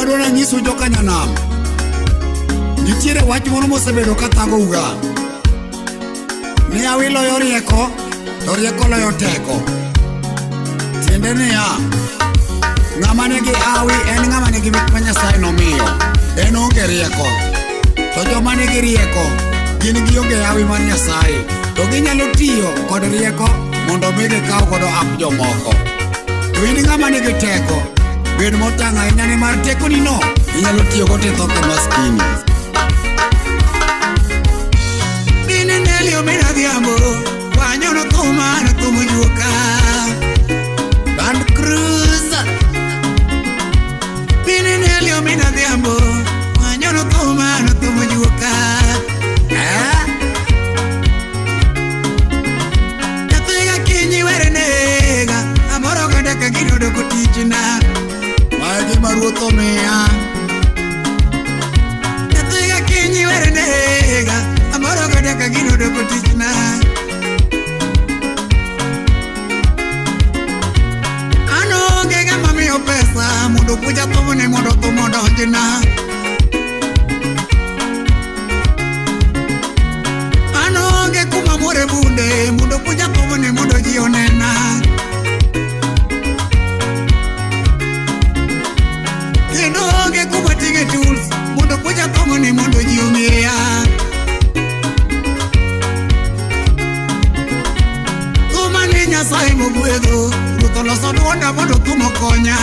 Gima adwa nyisu joka nyanam. Nitiere wach moro mosebedo ka thagouga. Ni awi loyo rieko, to rieko loyo teko. Tiende niya, ng'ama nigi awi en ng'ama nigi mich ma Nyasaye nomiyo. En onge rieko. To joma nigi rieko, gin gionge awi mar Nyasaye. To ginyalo tiyo kod rieko mondo mi gikaw godo hak jomoko. To in ng'ama nigi teko, bed motang' ahinya nimar tekoni no inyalo tiyogo titho ka maskini. Bine Nelly omera Odhiambo, wanyono thuma no thumo juoka. Land Cruiser. Bine Nelly omera Odhiambo, wanyono thuma no thumo juoka. Eh? Nyathi kinyi were nega, amoro godo ka gino doko tichna. Mae gima ruoth omiya. Nyathi kinyi were nega, amoro godo ka gino doko tichna. An onge ng'ama miyo pesa mondo puonja thumni mondo thum odonjna. An onge kuma muore bunde mondo puonja thumni mondo ji onena. Kendo onge kuma ting'e tools mondo puonja thumni mondo ji ong'eya. Thuma ni Nyasaye mogwedho, ruoth oloso duonda mondo thum okonya.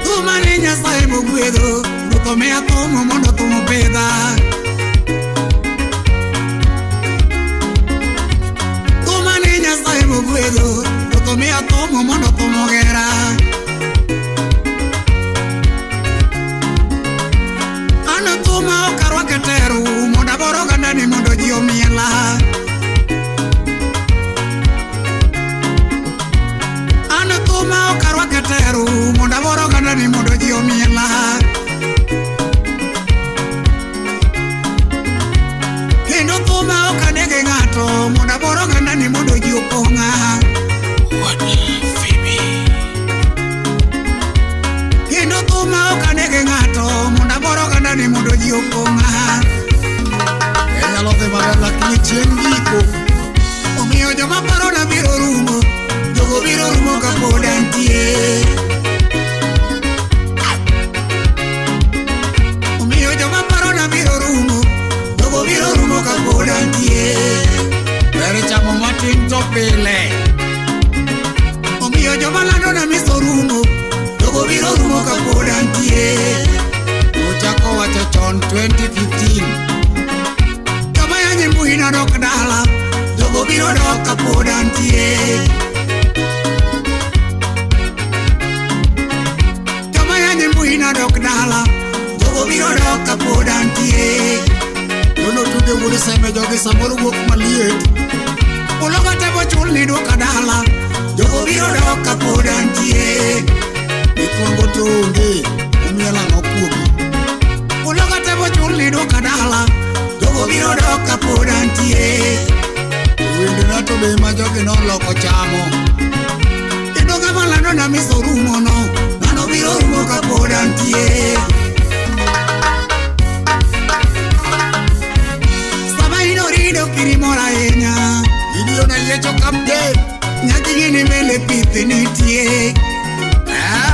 Thuma ni Nyasaye mogwedho, ruoth omiya thum mondo thum opidha. Thuma ni Nyasaye mogwedho, ruoth omiya thum mondo thum ogera. An thuma ok arwak e teru mondo abor ogandani mondo ji omiela. An thuma ok arwak e teru mondo abor ogandani mondo ji omiela. Kendo thuma ok anege ng'ato mondo abor ogandani mondo ji opong'a. Kendo thuma ok anege ng'ato mondo abor ogandani mondo ji opong'a. Inyalo dhi maber lakini chieng' giko. Omiyo joma parona biro rumo, jogo biro rumo kapod antie. Omiyo joma parona biro rumo, jogo biro rumo kapod antie. Ber chamo matin to pile. Omiyo joma landona miso rumo, jogo biro rumo kapod antie. Ochako wacho chon 2015. Joma yanye mbui nodok dala, jogo biro dok kapod antie. Joma yanye mbui nodok dala, jogo biro dok kapod antie. Dono tuge wuod Seme jogi samoro wuok maliet. Uloga temo chul ni duoka dala, jogo biro dok kapod antie. Mikwongo to onge, umielo ang'o kuomi? Uloga temo chul ni duoka dala, jogo biro dok kapod antie. Wendena to be ma jogi noloko chamo. Kendo ng'ama landona miso rumo no, ng'ano biro rumo kapod antie. Sama in orido kirimor ahinya, Gideon Ayiecho kapten. nyaka ing'e ni mbele pith nitie. Eh?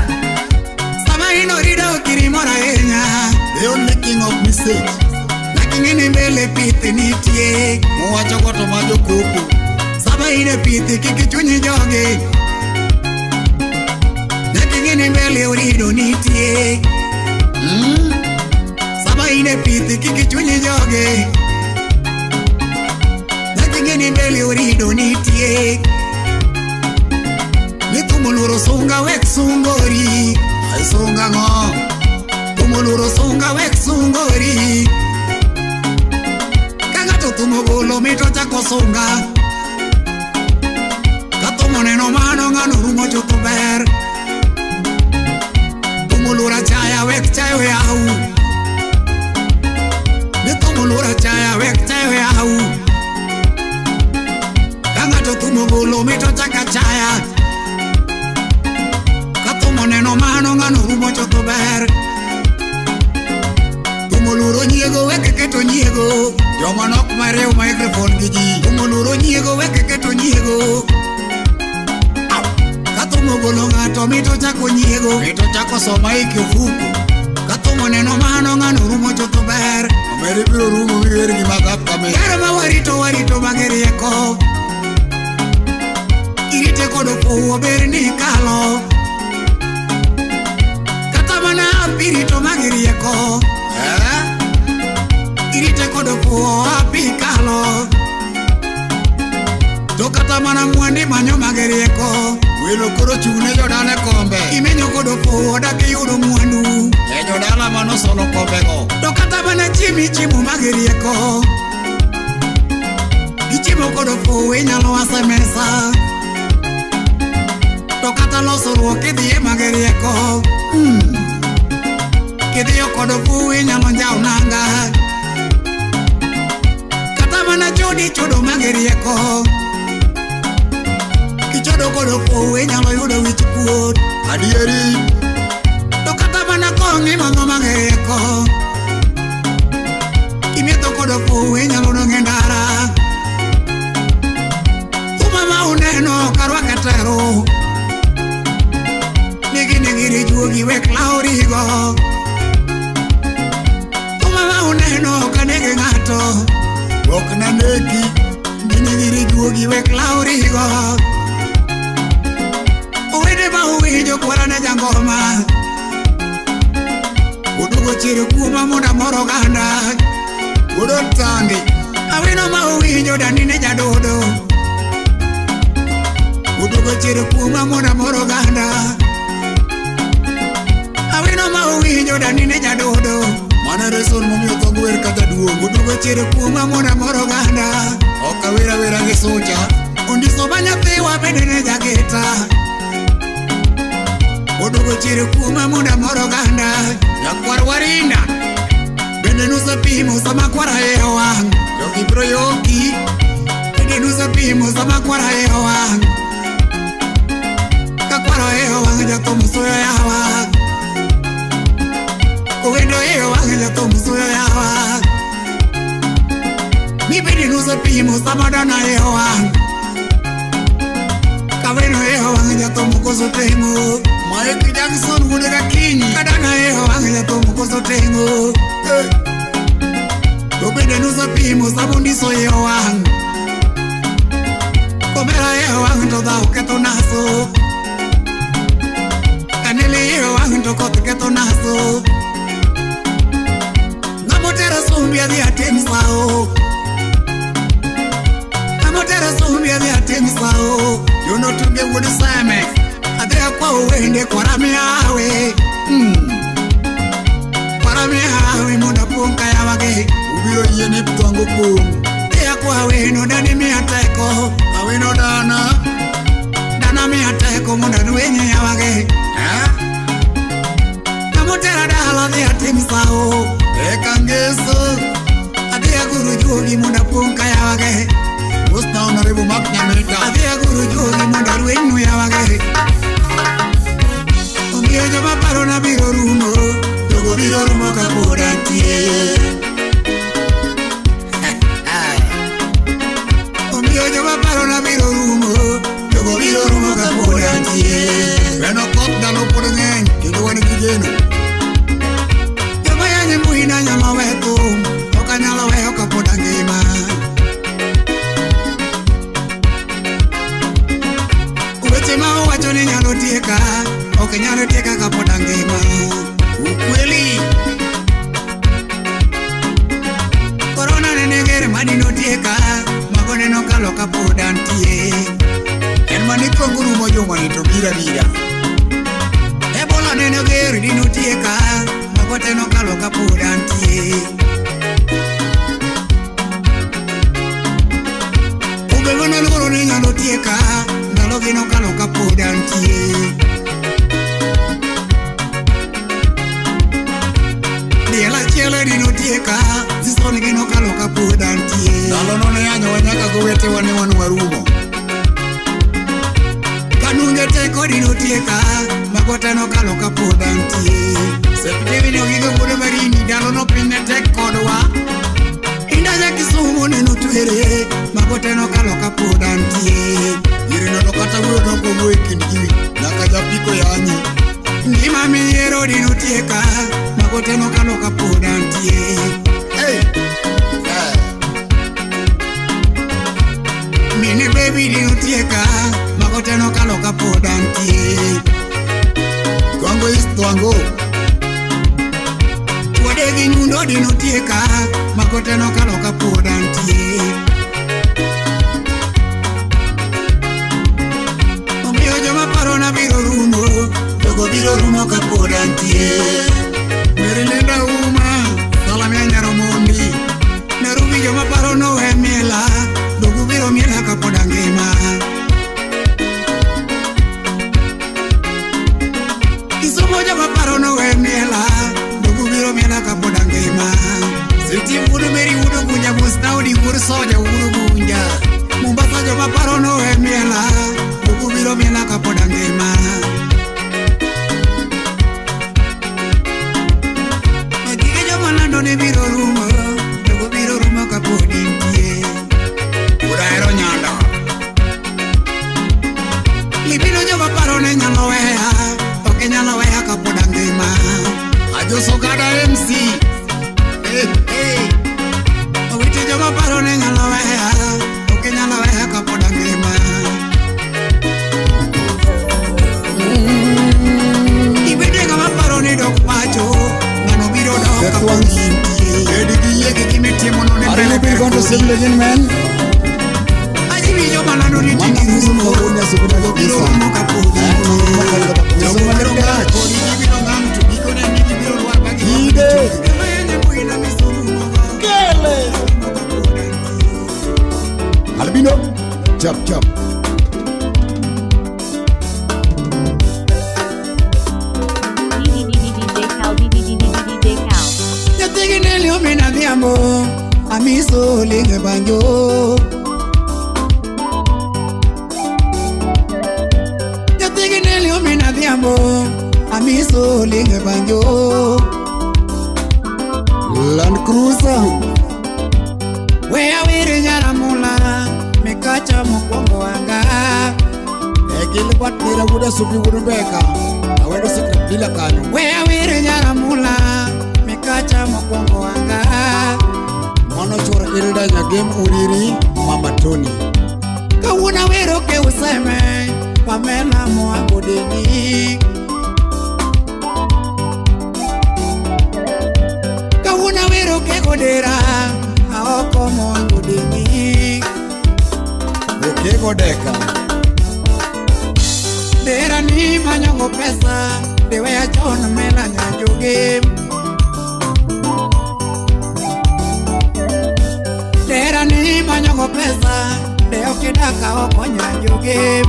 Sama in orido kirimor ahinya, The only king of mistake. nyaka ing'e ni mbele pith nitie. Mowacho go to ma jokoko. Sama in e pith kik chunyi jogi, nyaka ing'e ni mbele orido nitie. Sama in e pith kik chunyi jogi, nyaka ing'e ni mbele orido nitie. Ni thum oluoro sunga wek sungori, Ai sunga ng'o? thum oluoro sunga wek sungori. Ka ng'ato thum ogolo mit ochako sunga, ka thum oneno mano ng'ano rumo chutho ber. Thum oluoro achaya wek chayo yau, ni thum oluoro achaya wek chayo yau. Ka ng'ato thum ogolo mit ochako achaya, neno mano ng'ano rumo chotho ber. Thumo luoro nyiego weke keto nyiego. Joma nok mariw microphone gi ji. Thumo luoro nyiego weke keto nyiego. Ka thumo golo ng'ato mito chako nyiego. Mito chako soma iki ofuku. Ka thumo neno mano ng'ano rumo chotho ber. Omeri biro rumo miwer gi magap kame. Ber ma warito warito mage rieko. Irite kod fuwo ber ni kalo. Kata mana apirito mage rieko. Irite kod fuwo api kalo. To kata mana mwandi manyo mage rieko. Welo koro chung' ne jodala e kombe. Imenyo kod fuwo dak iyudo mwandu. E jodala manosolo kombego. To kata mana chiemi chiemo mage rieko. Ichiemo kod fuwo inyalo wase mesa. To kata losoruok idhiye mage rieko. Kidhiyo kod fuwo inyalo njawo nanga. Kata mana chodi chodo mage rieko. Kichodo kod fuwo inyalo yudo wich kuot. Adieri. To kata mana kong'o imadho mage rieko. Kimetho kod fuwo inyalo dong' e ndara. Thuma ma uneno karwako tero. Nigi nigi juogi wek lawo rigo. Thuma ma uneno ka nigi ng'ato. Ok nanegi. Nigi nigi juogi wek lawo rigo. Owete ma uwinjo kwara ne jangoma. Oduogo chiero kuoma mondo amor oganda. Wuod Otangi. Awino ma uwinjo dani ne jadodo. Oduogo chiero kuoma mondo amor oganda. Awino ma uwinjo dani ne jadodo. Mano reason momiyo tho wer ka jaduong'. Oduogo chiero kuoma mondo amor oganda. Ok awer awera gi sucha. Ondiso ma nyathiwa bende ne jagita. Oduogo chiero kuoma mondo amor oganda. Nyakwar Warinda. Bende nusepimo sama kwara e wang'. Jogi biro yoki. Bende nusepimo sama kwara e wang'. Ka kwara e wang' jathum suyo yawa. Owendo e wang' jathum suyo yawa. Mi bende nusepimo sama dana e wang'. Kaweno e wang' jathum koso teng'o. Mike Jackson wuod Gakinyi. Ka dana e wang' jathum koso teng'o. To bende nusepimo sama ondiso e wang'. Komera e wang' to dhaw ketho naso. Kanele e wang' to koth ketho naso. Ng'ama otero sombi adhi atim sawo. Ng'ama otero sombi adhi atim sawo. Jono Tunge wuod Seme. Adhi akwa owende kwara miawe. Kwara miawe mondo apuong' kayawagi. Ubiro yie ni thongo pong'. Adhi akwa awino dani miya teko. Awino dana. Dana miya teko mondo anwenye yawagi. Ng'ama otera dala adhi atim sawo. Eka ngeso. Adhi aguro juogi mondo apuong' kayawagi. Mosna Honorable Mark Nyamita. Adhi aguro juogi mondo arwenynu yawagi. Omiyo joma parona biro rumo. Jogo biro rumo kapod antie. Omiyo joma parona biro rumo. Jogo biro rumo kapod antie. Beno koth ndalo pod ng'eny kendo wan gi geno. Joma yanye mbui na nyalo we thum. Ok anyalo weyo kapod angima. Weche ma owacho ni nyalo tieka. Ok nyalo tieka kapod angima. Ukweli. Korona ne ger mani notieka. Mago ne nokalo kapod antie. En mani kongo rumo jumani to bira bira. Ebola ne ger di notieka. Mago te nokalo kapod antie. Ube mane luoro ni nyalo tieka. Ndalo gi nokalo kapod antie. Diel achiel di notieka. Sison gi nokalo kapod antie. Ndalo no ne yanyowa nyaka gowetewa ne wan warumo. Kanunge teko di notieka. Mago te nokalo kapod antie. Septewini ogigo wuod Marini ndalo no piny ne tek kodwa. Indaja Kisumu neno twere. Mago te nokalo kapod antie. Irino to kata wuoyo dok owuoyo e kind ji nyaka japiko yanyi. Ngima miyiero dino tieka. Mago te nokalo kapod antie. Hey! Mini baby dino tieka. Mago te nokalo kapod antie. Twango is twango. Wade gi nyundo dino tieka. Mago te nokalo kapod antie. Omiyo joma parona biro rumo. Jogo biro rumo kapod antie. Merilinda uma Salamia Nyaromondi. Nairobi joma parono we miela. Dogo biro miela kapod angima. Kisumu joma parono we miela. Dogo biro miela kapod angima. Siti wuod Meri wuod Gunja Mustaudi wuod Soja wuod Gunja. Mombasa joma parono we miela. Dogo biro miela kapod angima. Magige joma lando ni biro rumo. Dogo biro rumo kapod intie. Udahero Nyanda. Libino joma paro ne nyalo weya. Ok nyalo weya kapod angima. Ajoso Gada MC. Hey, hey. Owete joma paro ne nyalo weya. Ok nyalo weya kapod angima. Ibede ng'ama paro ni dok pacho. Ng'ano biro dok kapod intie. Bed gi yie gi gimitimo no ne Are you going to sing the gentleman? Ajibi joma lando ni Mana tigi muso rumo. kawuono asubuna Jogo biro kabisa. rumo kapod intie. Jogo biro ng'ang to gibiro ng'ang to gikone ni gibiro lwar ba gibiro Gide. Kendo yenye mbui na misorumo go. Kele. Albino. Chap chap. DJ Cal DJ Cal. Nyathigi ne liomina dhiambo amiso linge banjo. Nyathigi ne liomina dhiambo amiso linge banjo. Land Cruiser. We awiri nyaramula mikacha mokwongo wanga. E Gilbert Nera wuod Asubi wuod Mbeka. Awendo secret dealer kanyo. We awiri nyaramula mikacha mokwongo wanga. Mano chwor Hilda Nyagem Uriri Mama Tony. Kawuono awero ke useme Pamela moa godeni. Kawuono awero ke godera aoko moa godeni. Okego deka. Dera ni manyogo pesa deweya chon mela nyanjuge. Dera ni manyogo pesa de okidaka oko nyanjuge.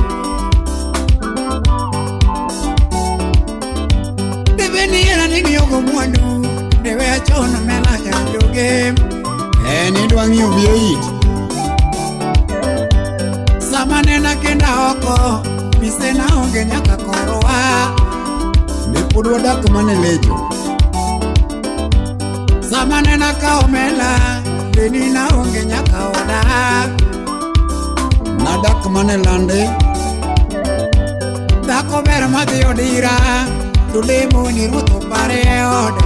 Debe ni era ni ng'iyogo mwandu deweya chon mela nyanjuge. En idwa ng'iyo V8. Sama nena kenda oko misena onge nyaka korowa. Ne pod wadak mana e lecho. Sama nena ka omela deni na onge nyaka oda. Nadak mana e lande. Dhako ber madhi odira to lemo ni ruoth opare e ode.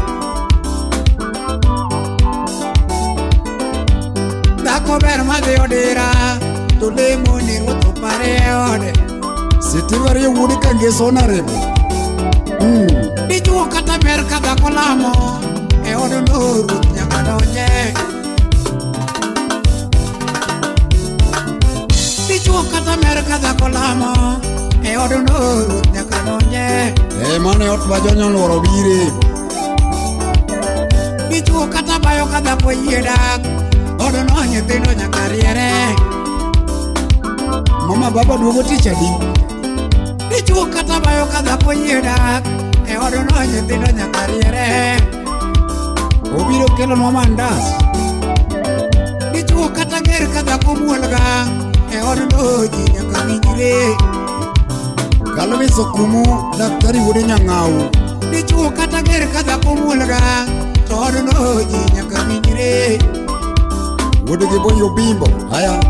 Dhako ber madhi odira to lemo ni ruoth opare e ode. Steve Ariyo wuod Kangeso Honorable. Dichuo kata ber ka dhako lamo e odno ruoth nyaka donje. Dichuo kata ber ka dhako lamo e odno ruoth nyaka donje. E mano e ot ma jonyoluoro bire. Dichuo kata bayo ka dhako yie dak odno nyithindo nyaka riere. Mama baba duogo tich adi? Dichuo kata bayo ka dhako yie dak e odno nyithindo nyaka riere. Obiro kelonwa mandas. Dichuo kata ger ka dhako muolga e odno ji nyaka winjre. Kalvis Okumu daktari wuod Nyang'au. Dichuo kata ger ka dhako muolga to odno ji nyaka winjre. Wuod gi Boyo Bimbo. Haya.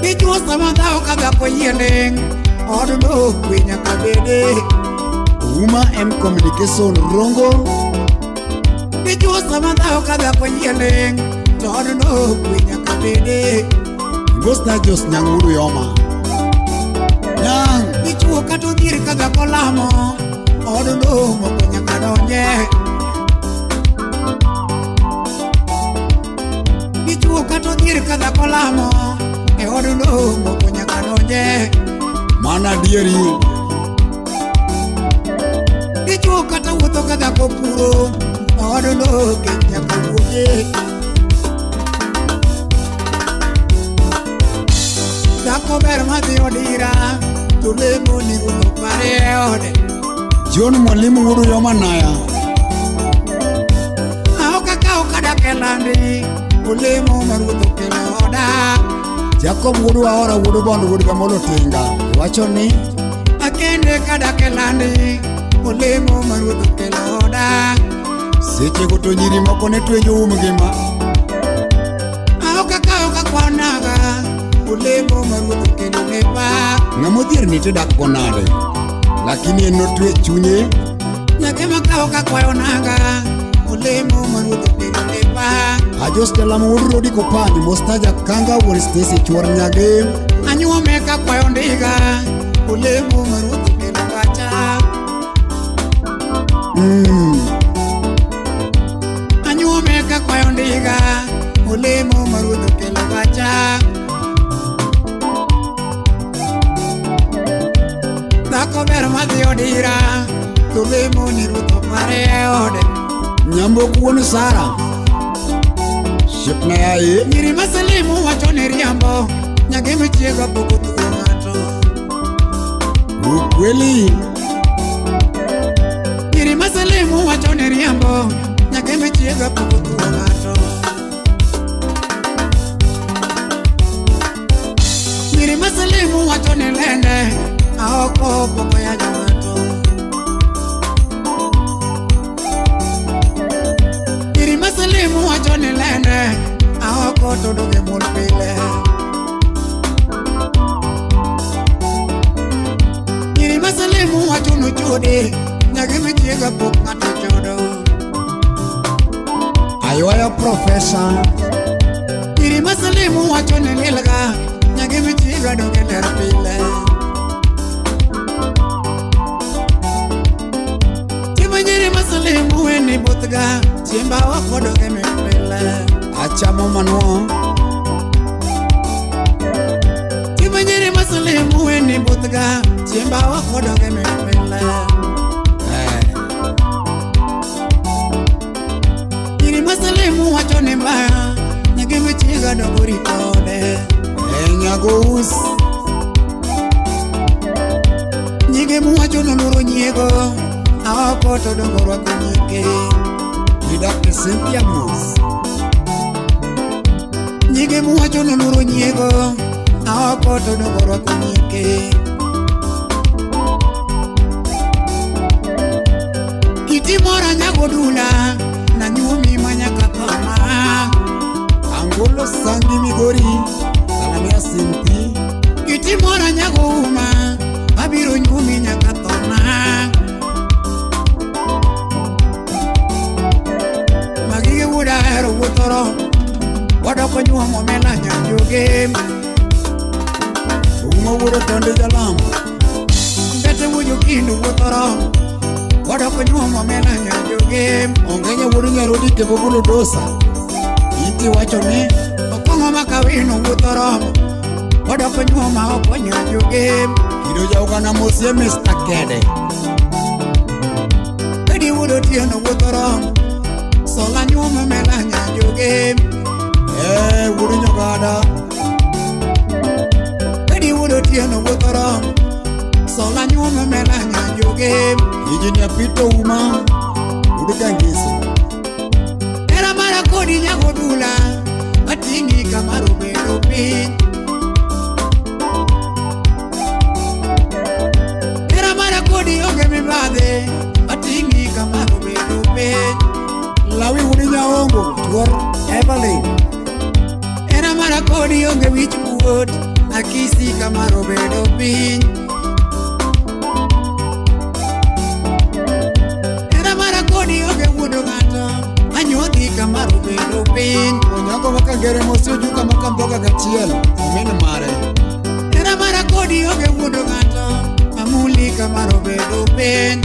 Dichuo sama dhawo ka dhako yie ling' odno kwe nyaka bede. Uma M Communication Rongo. Dichuo sama dhawo ka dhako yie ling' to odno kwe nyaka bede. Mosna Jos Nyang' wuod Yoma. Nyang'. Dichuo kata odhier ka dhako lamo odno moko nyaka donje. Dichuo kata odhier ka dhako lamo e odno moko nyaka donje. Mana adieri. Dichuo kata wuotho ka dhako puro odno kech nyaka wuogie. Dhako ber madhi odira to lemo ni ruoth pare e ode. John Mwalimu wuod Yoma Naya. Ok akaw kadak e landi olemo ma ruoth okelo oda. Jacob wuod Waora wuod Bondo wuod Gamolo Tinga. Wacho ni akende kadak e landi olemo ma ruoth okelo oda. Seche go to nyiri moko ne twenyo um ngima. Ok akaw kakwanaga olemo ma ruoth okelo lepa. Ng'ama odhier ni to dak go nade? Lakini en notwe chunye. Nyathi makawo kakwayo nanga olemo ma ruoth okelo lepa. Ajos Jalamo wuod Rodi Kopany Mostaja Kanga wuon Stacy chuor Nyagem. Anyuome kakwayo ndiga olemo ma ruoth okelo pacha. Anyuome kakwayo ndiga olemo ma ruoth okelo pacha. Dhako ber madhi odira to lemo ni ruoth opare e ode. Nyambok wuon Sara. Shipna yaye. Nyiri maselimu wacho ni riambo nyagem chiega pok othuo ng'ato. Ukweli. Nyiri maselimu wacho ni riambo nyagem chiega pok othuo ng'ato. Nyiri maselimu wacho ni lende aoko pok oyanyo ng'ato. Nyiri maselimu wacho ni lende aoko to donge mon pile. Nyiri maselimu wacho nochode nyagem chiega pok ng'ato chodo. Aywaya profesa. Nyiri maselimu wacho ni lilga nyagem chiega donge ler pile. Nyiri maselimu eni bothga chiemba oko donge mit pile. Achamo manuo. Chiemba nyiri maselimu eni bothga chiemba oko donge mit pile. Nyiri maselimu wacho ni mbaya nyagem chiega dongo rito ode. Nyago us. Nyige muwacho noluoro nyiego aoko to dongo rwako nyike. Gidak Cynthia Mos. Nyige muwacho noluoro nyiego aoko to dongo rwako nyike. Kiti mora nyago dula nanyuomi manyaka thoma. Angolo Sangi Migori. Salamia Cynthia. Kiti mora nyago uma abiro nyuomi nyaka thona. Magige wuod ahero wuothoro wadoko nyuomo mela nyanjoge. Uma wuod Otonde Jalamo. Mbete wuod Okindu wuothoro wadoko nyuomo mela nyanjoge. Ongenya wuod Nyarodi Kebogolo Dosa. Iti wacho ni Okong'o makawino wuothoro wadoko nyuoma ok wanyanjoge. Kido jaugana mosie Mr. Kede. Edi wuod Otieno wuothoro sola nyuomo mela nyanjoge. Wuod Nyogada. Edi wuod Otieno wuothoro sola nyuomo mela nyanjoge. Engineer Peter Uma wuod Kangisi. Era mara kodi nyago dula ating'i kamaro bedo piny. mibadhi ating'i kamaro bedo piny. Lawi wuod Nyaongo tuor Evelyn. Era mara kodi onge wich kuot akisi kamaro bedo piny. Era mara kodi onge wuondo ng'ato anyodhi kamaro bedo piny. Onyango makangere mosejuka makamboga gachiel omin mare. Era mara kodi onge wuondo ng'ato amuli kamaro bedo piny.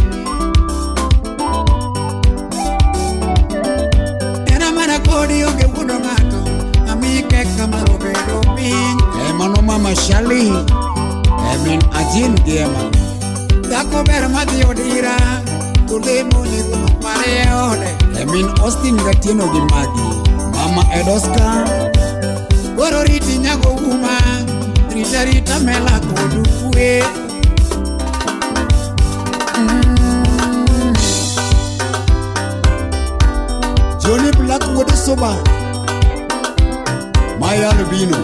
Era mara kodi onge wuondo ng'ato amike kamaro bedo piny. Mano mama Shali emin ajin giema. Dhako ber madhi odira to lemo nego mare ode. Emin Austin Gatieno gi Magi mama Edoska. Koro riti nyago uma rita rita mela kodu kwe. Johnny Black wuod Soba Maya Albino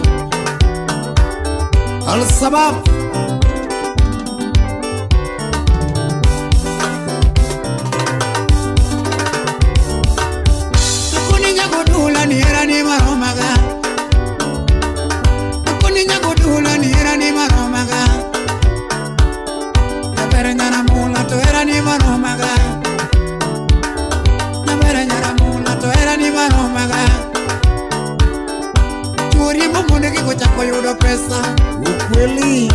Al Sabab. Akoni nyago dula ni era ni maromaga. Akoni nyago dula ni era ni maromaga. Napere nyara mula to era ni maromaga. Napere nyara mula to era ni maromaga. Churi momone ki kochako yudo pesa. Ukweli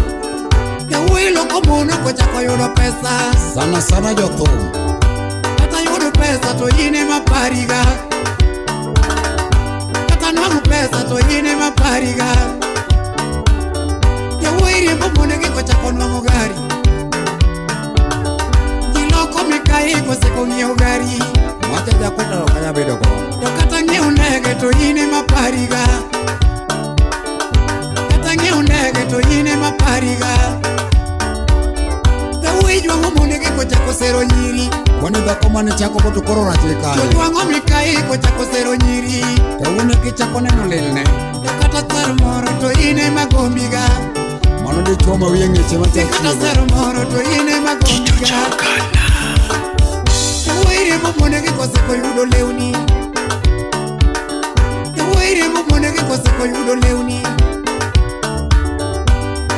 Yawuoyi loko mon ok ochako yudo pesa. Sana sana jothum. Kata yudo pesa to in ema pariga. Kata nwang'o pesa to in ema pariga. Yawuoyi riembo monegi kochako nwang'o gari. Ji loko mikayi koseko ng'iewo gari. Macha jakweta ok anyal bedo go. To kata ng'iewo ndege to in ema pariga. Kata ng'iewo ndege to in ema pariga. Yawuoyi jwang'o monegi kochako sero nyiri. Kwani dhako mane chako go to koro rach gi kanye? To jwang'o mikayi kochako sero nyiri. Kawuono kichako neno lilne. To kata sar moro to in ema gombiga. Mano dichuo ma wiye ng'ich ema chak Kata chiego. sar moro to in ema gombiga. Yawuoyi riembo monegi koseko yudo lewni. Yawuoyi riembo monegi koseko yudo lewni.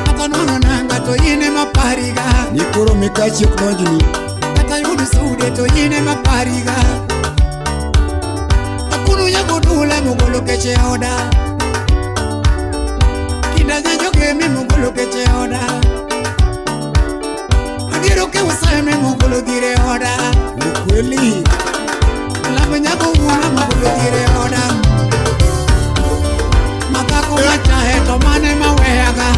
Kata nwang'o nanga to in ema pariga. Ni koro mikachi ok donjni. Kata yudo sude to in ema pariga. Akunu nyago dula mogolo keche oda. Kinda nyajoge mogolo keche oda. Adiero ke useme mogolo dire oda. Ukweli Lamo nyago uma mogolo dire oda. Matako machae to mane maweyaga.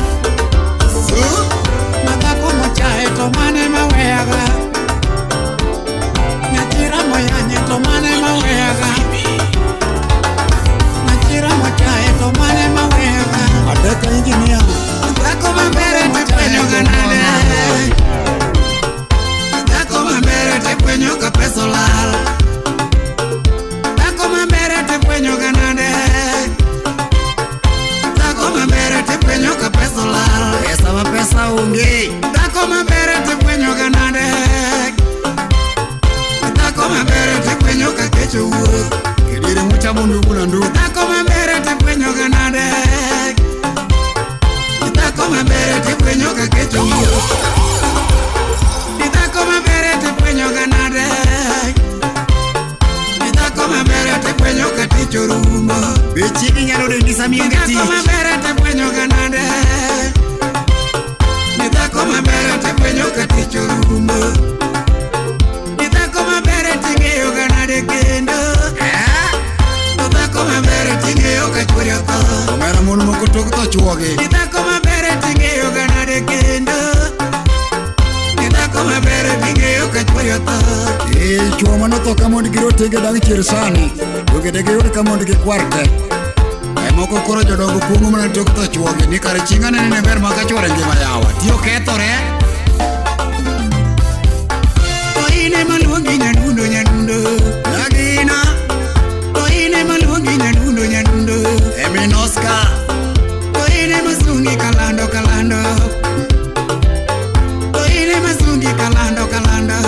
Matako machae to mane maweyaga. Nyachira moyanye to mane maweyaga. Nyachira mochae to mane maweyaga. Adeka engineer. Dhako mambere te fwenyo ga nade. Dhako mambere te fwenyo ka pesa olal. Dhako mambere te fwenyo ga nade. Dhako mambere te fwenyo ka pesa olal. Pesa ma pesa onge. Dhako mambere te fwenyo ga nade. Dhako mambere te fwenyo ka kech owuok. Kidiere muchamo ndugu na ndugu. Dhako mambere te fwenyo ga nade. Dhako mambere te fwenyo ka kech owuok. Dhako mambere te fwenyo ga nade. Dhako mambere te fwenyo ka tich orumo. Be chiegi nyalo dendi sama ionge Dhako tich. mambere te fwenyo ga nade. Dhako mambere te fwenyo ka tich orumo. Dhako mambere ting'eyo ga nade kendo. To dhako mambere ting'eyo ka chuori otho. Omera mon moko tok tho chuogi. Dhako mambere ting'eyo ga nade kendo. Dhako mambere ting'eyo ka chuori otho. Ee, chuo manotho ka mondgi rotenge dang' chier sani. Donge de giyud ka mondgi kwar te. E moko koro jodongo kuong'o mana tok tho chuogi ni kare chieng' anene ne ber ma ka chuore ngima yawa. Ti okethore. To in ema luongi nyadundo nyadundo. Nyagina. To in ema luongi nyadundo nyadundo. Emin Oscar. To in ema sungi kalando kalando. To in ema sungi kalando kalando.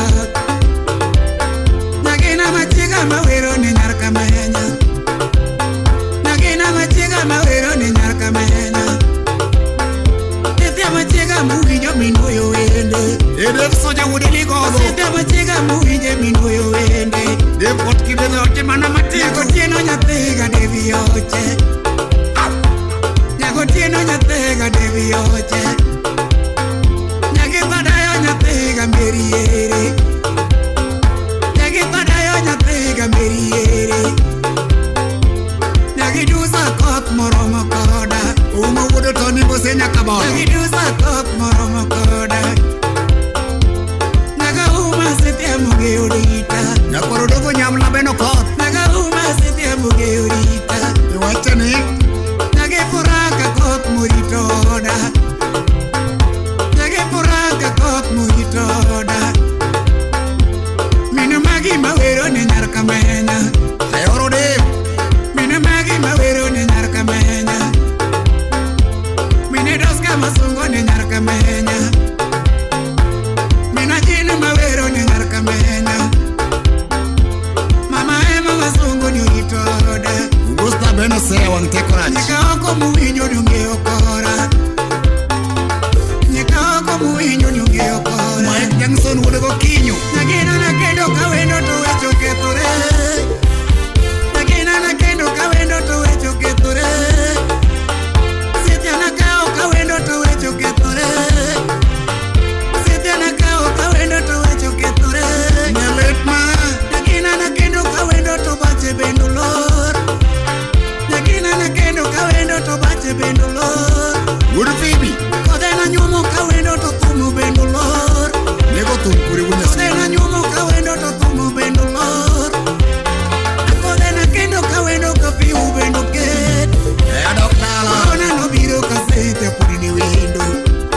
wuothe bende olor. Wuod Phoebe. Kodhe na nyuomo ka wendo to thumo bende olor. Nego thum kure wuod Kodhe Nyasaye. na nyuomo ka wendo to thumo bende olor. Kodhe na kendo ka wendo ka piu bende oket. E adok dala. Korona nobiro ka sete pod ni wendo.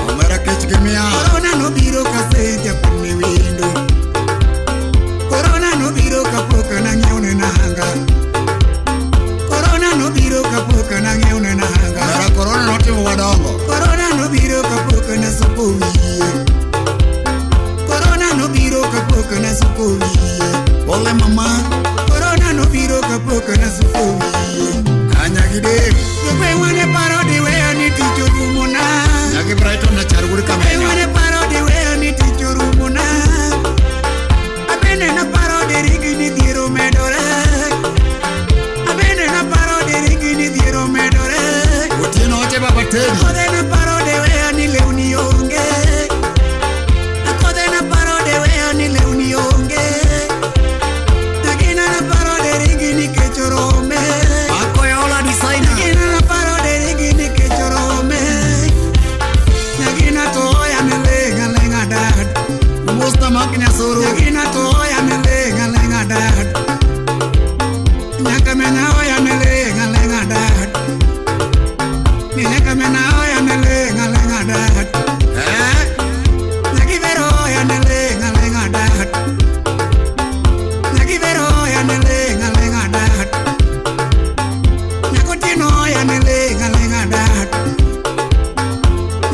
Omera kech gi miya. Korona nobiro ka sete pod ni wendo. Korona nobiro kapok nang'iewo ne nanga. Korona nobiro kapok nang'iewo ne nanga. Omera korona notimo wadongo. Korona nobiro kapok nasuko wiye. Korona nobiro kapok nasuko wiye. Pole mama. Korona nobiro kapok nasuko wiye. Anya gi dem. Jogweng'wa ne paro diweyo ni tich orumona. Nyagi Brighton na char wuod Jogweng'wa Kamenya. ne paro diweyo ni tich orumona. Abende naparo diringi ni dhier omedore. Abende naparo diringi ni dhier omedore. Otieno oche baba Teddy. Akodhe naparo diweyo ni lewni onge. Akodhe naparo diweyo ni lewni onge. Nyagina naparo diringi ni kech orome. Akoyola designer. Nyagina naparo diringi ni kech orome. Nyagina to oya ne ling' aling'a dad. Musta mak Nyasoro. Nyagina to oya ne ling' aling'a dad. Nyaka menya oya ne ling' aling'a dad. Nyaka mena oya ne ling' aling'a dad. Eh? Nyakivero oya ne ling' aling'a dad. Nyakivero oya ne ling' aling'a dad. Nyakotieno oya ne ling' aling'a dad.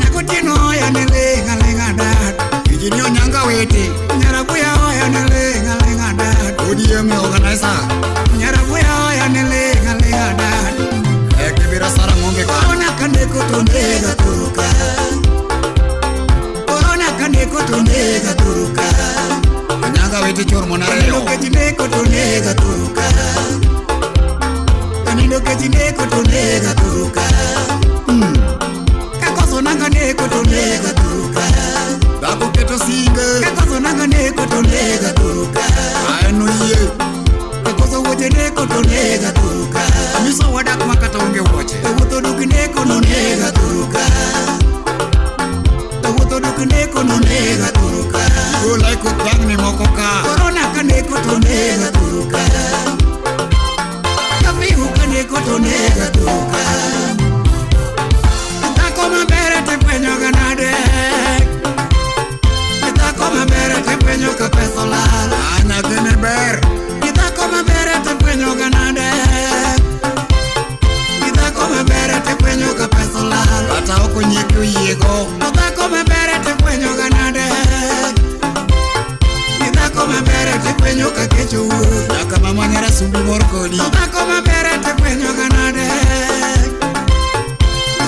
Nyakotieno oya ne ling' aling'a dad. Injinia Nyanga Wete. Nyarabuya oya ne ling' aling'a dad. ODM organizer. Nyarabuya oya ne ling' aling'a dad. E Kibira Sara Ngonge ka. Korona kaneko to nega turuka. Korona kaneko to nega turuka. Nyanga Wete chor mon Kanindo ariyo. kech neko to nega turuka. Kanindo kech neko to nega turuka. Kakoso nanga neko to nega turuka. Dhako keto singe. Kakoso nanga neko to nega turuka. Aeno yie. Kakoso wuoche neko to nega turuka. Amiso wadak ma kata onge wuoche. Tawuotho duk neko no nega turuka. Tawuotho duk neko no nega turuka. Gola ko dhangni moko ka. Korona kaneko to nega turuka. Kafiu kaneko to nega turuka. Dhako maber tifwenyo ga nade. Dhako maber tifwenyo ka pesa olal. Ah, nyathini ber. Dhako maber tifwenyo ga nade. Dhako maber tifwenyo ka pesa olal. Kata ok onyieki oyiego. Dhako maber tifwenyo ga nade. Dhako maber tifwenyo ka kech owuok. Nyaka mama nyarasumbi mor kodi. Dhako maber tifwenyo ga nade.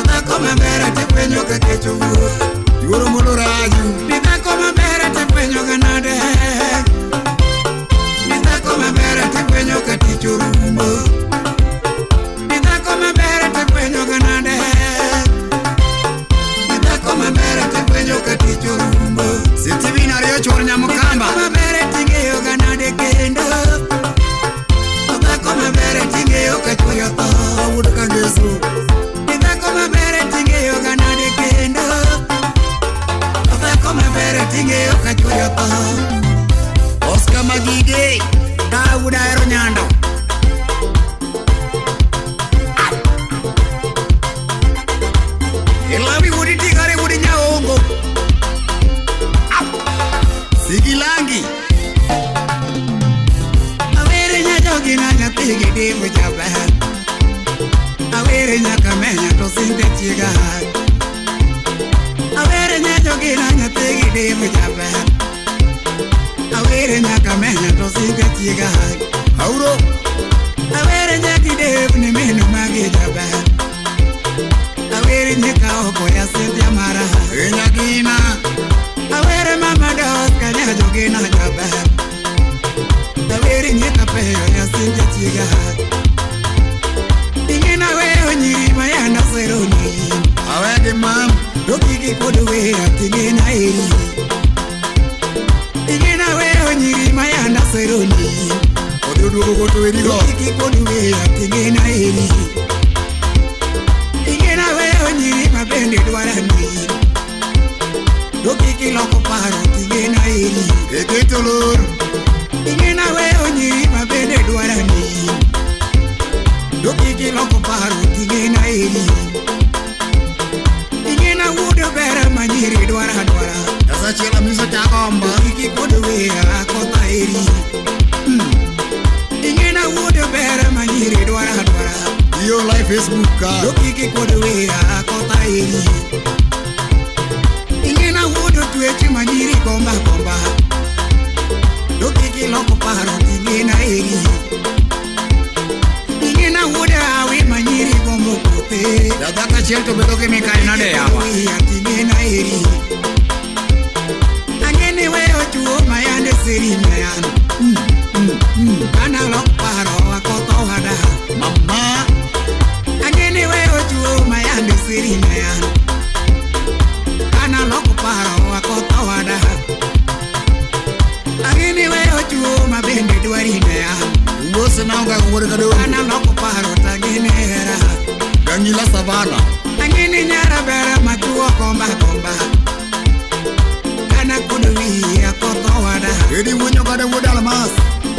Dhako maber tifwenyo ka kech owuok. Yuoro molo raju. Dhako maber tifwenyo ga nade. Dhako maber tifwenyo ka tich orumo. Dhako maber tifwenyo ga nade. Dhako maber tifwenyo ka tich orumo. Sitiwin ariyo chor nyamukamba. Dhako maber ting'eyo ga nade kendo. Dhako maber ting'eyo ka chuori otho. Wuod Kangeso. Dhako maber ting'eyo ga nade kendo. Dhako maber ting'eyo ka chuori otho. Oscar Magige. Daud ahero nyando. Ilawi wuod Tigare wuod Nyaongo. Sigilangi. Awere nyajogi na nyathigi dimbo jaber. Awere nyaka menya to sinde chiega. Awere nyajogi na nyathigi dimbo jaber. Awere nyaka menya to sinde chiega. Auro. Awere nyaki dev ni meno magi jaber. Awere nyaka oko ya sinde mara. Nyagina. Awere mama dos kanyajogi na jaber. Awere nyaka peyo ya sinde chiega. Ingena weyo nyiri mayanda seroni. Awegi mam. Dokigi kod weya tingena eri. Ingena weyo nyiri mayanda seroni. Odhi oduogo goto werigo. Dokigi kod weya tingena eri. Ingena kik iloko paro ting'ena eri. Eketo lor. Ing'ena weyo nyiri ma bende dwarani. To kik iloko paro ting'ena eri. Ing'ena wuod bera ma nyiri dwara dwara. Nyasachiel amiso chagomba. To kik ikuod wiya kotha eri. Ing'ena wuod bera ma nyiri dwara dwara. Iyo live Facebook ka. To kik ikuod wiya kotha eri. Ing'ena wuod tweche ma nyiri gomba gomba. To kik iloko paro ting'ena eri. Ing'ena wuod awi ma nyiri gombo kothe. Jadhako achiel to bedo gi mikayi nade yawa. Wiya ting'ena eri. Ang'eni weyo chuo ma yande siri mayan. Kana lok paro akotho wada. Mama. Ang'eni weyo chuo ma yande siri mayan. Kana lok paro akotho wada. Ang'eni weyo chuo ma bende dwari neya. Umose naonga wuod kadongo. Kana lok paro tang'ene hera. Gangila Savana. Ang'eni nyara bera ma chuo gomba gomba. Kana kod wiya kotho wada. Edi wuonyo kode wuod Almas.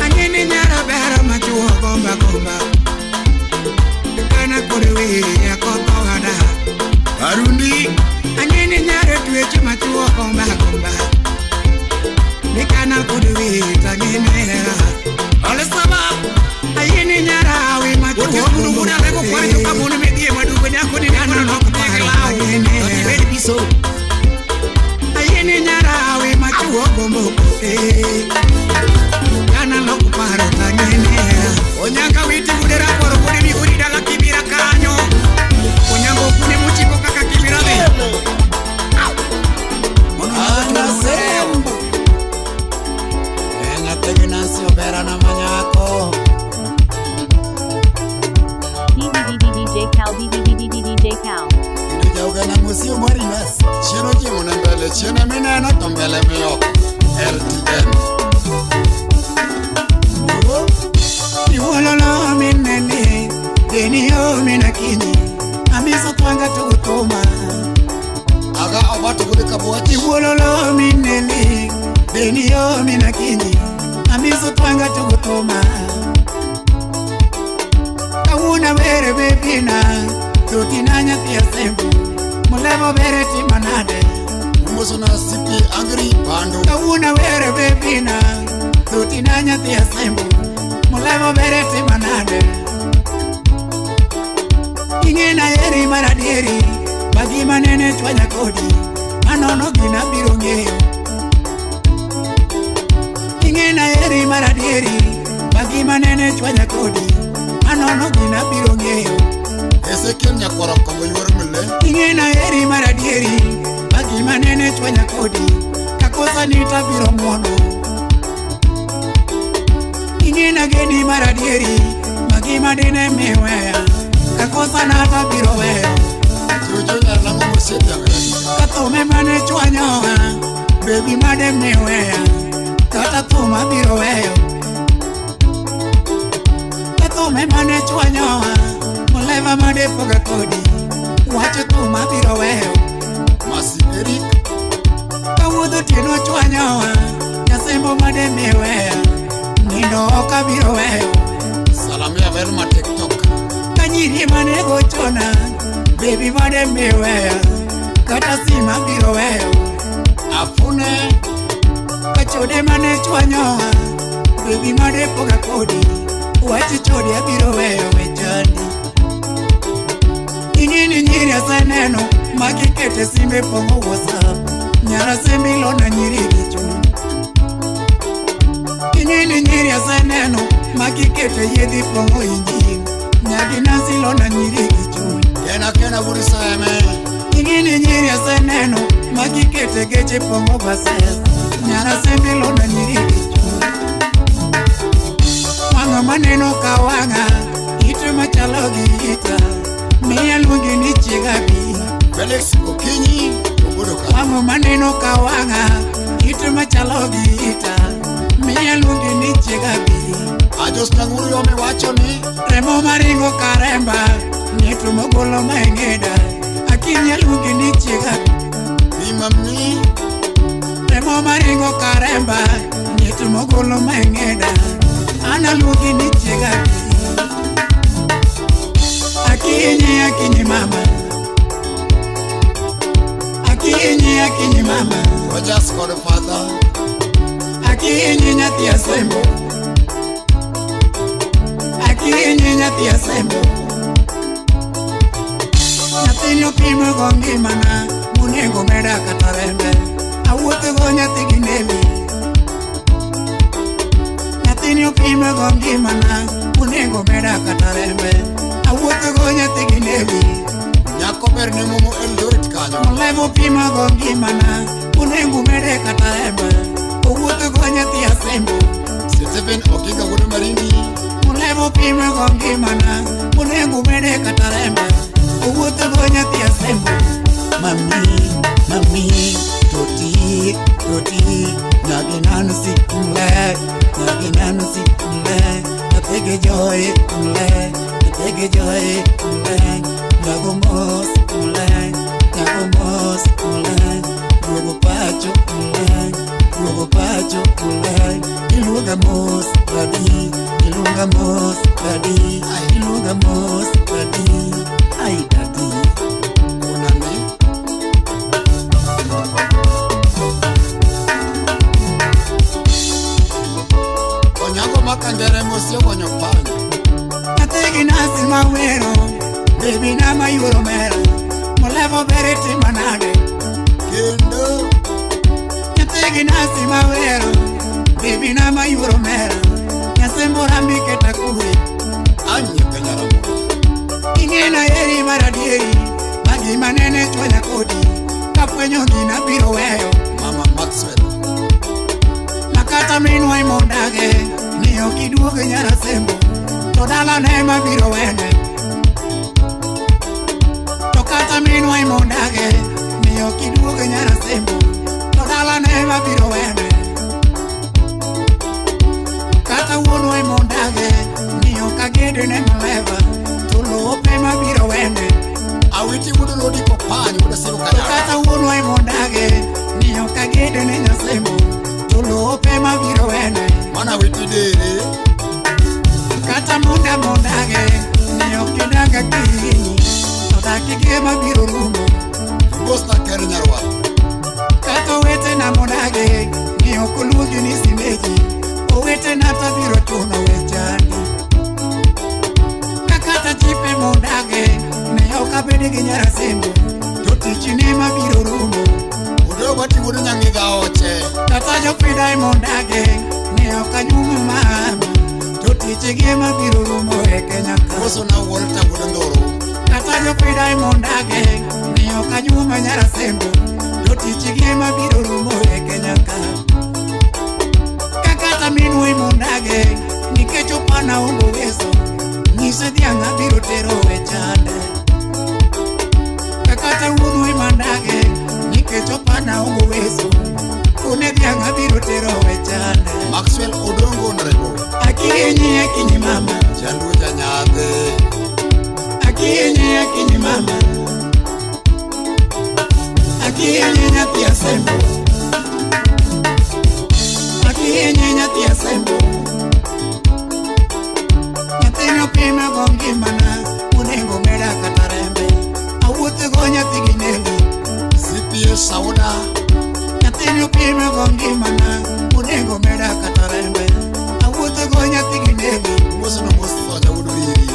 Ang'eni nyara bera ma chuo gomba gomba. Kana kod wiya kotho wada. Arundi. Ang'eni nyara tweche ma chuo gomba gomba. Nikana kod wiya tang'ene hera. Alesaba. Ayeni nyara awi ma chuo Otis gomba wuod Alego kwari jo kamone medie madugo nyako ni Kana kono lok nok paro law. tang'ene hera. Bed biso. Ayeni nyara awi ma chuo gombo kothe. Kana lok paro tang'ene hera. Onyanga witi wude raporo wude miguri dala kibira kanyo. Onyango kune muchiko kaka kibira dhi. Anasembo. Eng'ate Nancy Obera na manyako. DJ Cal DJ Cal. Jaugena musio marines. Chien ochimo ne mbele, chien emineno to mbele mioko. LTN. Iwololo minene, deni yo minakinyi. Amiso twanga tukutuma. Aga obato wuod Kabuoch. Iwololo minene, deni yo minakinyi. Amiso twanga tukutuma. Kawuna bere bebina, tutina nyathi asembo. Mulevo bere timanade. Umoso na CP Angry Pando. Kawuna were bebina, tutina nyathi asembo. Mulevo bere timanade. Ing'ena eri maradieri, magima nene chwanya kodi. Manono gina biro ng'eyo. Ing'ena eri maradieri, magima nene chwanya kodi. Manono gina biro ng'eyo. Ezekiel Nyakwaro Kombo yuoro mile. Ing'ena eri maradieri, magima nene chwanya kodi. Kakosa nita biro ng'uono. Ing'ena geni maradieri, magima dine miweya. Kakosa nata biro weyo. Jojo nyar lang'o mosiep jang'ara. Kathume mane chwanyowa, bebi made miweya. Kata thum abiro weyo. Kathume mane chwanyowa, muleva made poga kodi. Wach thum abiro weyo. Masi Eric. Kawuodho otieno chwanyowa, nyasembo made miweya. Nindo ok abiro weyo. Salamia Velma TikTok. Kanyiri mane gochona, bebi made miweya. Kata sima biro weyo. Afune. Kachode mane chwanyowa, bebi made poga kodi. Wach chode abiro weyo wechandi. Ing'eni nyiri aseneno, makikete simbe pong'o WhatsApp. Nyara sembe ilona nyiri gi chuny. Ing'eni nyiri aseneno, makikete yiedhi pong'o injil. Nyagi Nancy ilona nyiri gi chuny. Kena kena wuod Seme. Ing'eni nyiri aseneno, makikete geche pong'o bases. Nyara sembe ilona nyiri gi chuny. Wang'a maneno ka wang'a, ite machalo gi ita. Miya luongi ni chiega bi. Felix Okinyi obedo ka. Wang'a maneno ka wang'a, ite machalo gi ita. Miya luongi ni chiega bi. Ajos Nanguru yome wacho ni Remo maringo karemba, nyeto mogolo maeng'eda. Akinyi aluongi ni chiega bi. Bimami. Remo maringo karemba Mit mogolo mang'eda An aluongi ni chiega Akinyi akinyi mama Akinyi akinyi mama Rogers Godfather Akinyi nyathi asembo Akinyi nyathi asembo Nyathini opimo go ngimana Monego meda kata rembe Awuotho go nyathi gi neli Nyathini opimo go ngimana Monego meda kata rembe Awuotho go nyathi gi neli Nyako ber ne momo Eldoret kanyo Molevo pimo go ngimana Monego mede kata rembe Owuotho go nyathi asembo Stephen Oginga wuod Marindi Molevo pimo go ngimana Monego mede kata rembe Owuotho go nyathi asembo Mami, mami, toti, toti Nyagi Nancy mle, nyagi Nancy mle Nyathigi joy mle, nyathigi joy mle Nyago mos mle, nyago mos mle Duogo pacho mle, duogo pacho mle Iluonga mos dadi, iluonga mos dadi Iluonga mos dadi, ai dadi Onani Onyango makangere mosio gonyo panyo Nyathigi nasi mawero Baby na mayuoro mera Molevo bere timo nade Kendo Nyathigi nasi mawero Baby na mayuoro mera Nyasembo rambi keta kure Anye kanyaramogi Ing'ena heri mar adieri Magima nene chwanya kodi Kafwenyo gina biro weyo Mama Maxwell Makata minwa imondage Ni ok iduog nyarasembo To dalane ema biro wene To kata minwa imondage Ni ok iduog nyarasembo To dalane ema biro wene Kata wuonwa imondage Ni ok agedone mleva To lope ema biro wene Awiti wuod Lodi Kopany wuod Asiru To Kanyada kata wuonwa imondage Ni ok agedone nyasembo To lope ema biro wene Mana Awiti dere Kata munda mondage Ni ok idaga kinyi To dak gima biro rumo Bosta ker nyarwa Kata owetena mondage Ni ok oluongi ni simeji Owetena to biro chuno wechandi Kakata chipe mondage Ne ok abed gi nyarasembo To tichne mabiro rumo Odogo ti wuod Nyang'idha oche Kata jopida mondage Ne ok anyuomo mama To tichgi mabiro rumo e Kenya ka Koso na Walter wuod Ndoro Kata jopida mondage Ne ok anyuomo nyarasembo To tichgi mabiro rumo e Kenya ka Kakata minwa mondage Nikech opana onge weso Nyise dhiang' abiro tero e chande Kakata wuonwa mandage Nikech opana onge weso Kone dhiang' abiro tero e chande Maxwell Odongo Nrebo Akinyi akinyi mama Jaluo janyadhe Akinyi akinyi mama Akinyi nyathi asembo Akinyi nyathi asembo Nyathini opime go ngimana Monego meda kata rembe Awuotho go nyathi gi neli CPA Sauda Nyathini opime go ngimana Monego meda kata rembe Awuotho go nyathi gi neli Mos no mos soja wuod Riri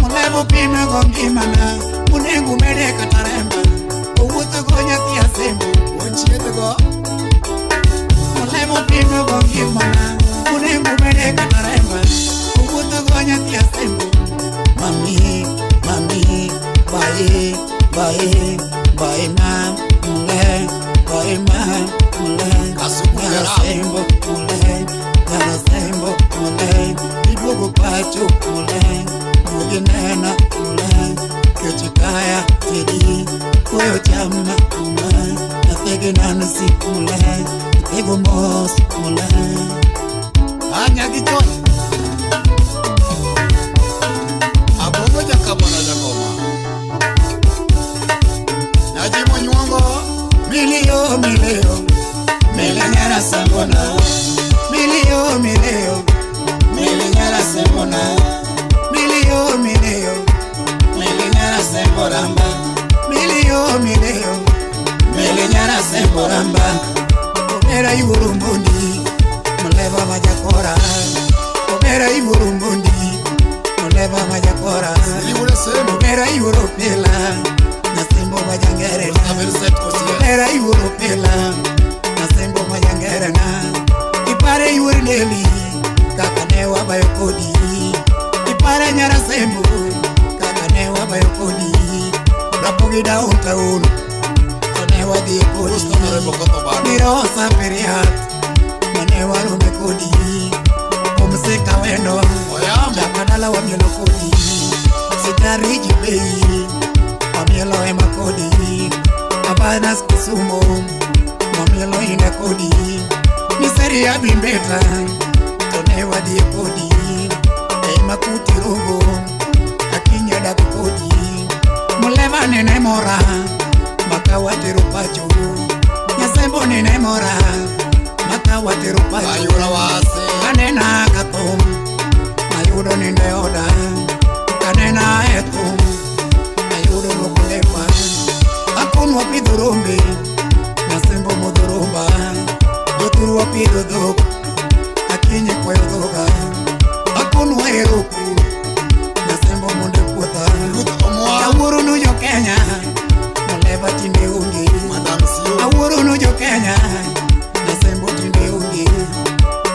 Molevo pime go ngimana Monego mede kata rembe Owuotho go nyathi asembo Wachiedh go Molevo pime go ngimana Monego mede kata rembe Owuotho go nyathi asembo Mami, mami, bae, bae, bae ma, mle, bae ma, mle Kasuku Gera. Nyarasembo, mle, nyarasembo, mle Iduogo pacho, mle, duogi nena, mle Kech kaya, tedi, koyo chama, mle Nyathigi Nancy, mle, nyathigi mos, mle Anya gi chon Abongo jakabona jagoma Nyajimo nyuongo Milio, milio, majakora. Sili Sembo. Omera yuoro pila Nyasembo majangere na. Vincent Osie. Omera yuoro pila Nyasembo majangere na. Ipare yuor neli kaka ne wabayo kodi. Ipare nyara Sembo kaka ne wabayo kodi. Rapogi downtown to ne wadhi kodi. Gusto Marembo Koto Bado. Nirosa Piriat mane warome kodi. Omseka wendo Oyamo. Chakadala wamielo kodi. Sitariji bei wamielo ema kodi. Abanas Kisumu wamielo ine kodi. Miseri ya Bimbeta to ne wadhi kodi. Ema kuti rogo akinyo dak kodi. Muleva nene mora makawatero pacho. Nyasembo nene mora makawatero pacho. Ayura wase. Kanena kathum ayudo ninde oda. Kanena e thum ayudo mokolewa. Akonwa pidho rombe Nyasembo modho romba. Jothurwa pidho dhok akinyi kwayo dhoga. Akonwa hero pur Nyasembo mondo e puotha. Ruth Omwa. Awuoro nu jo Kenya Muleva tinde onge. Madam Sio. Awuoro nu jo Kenya Nyasembo tinde onge.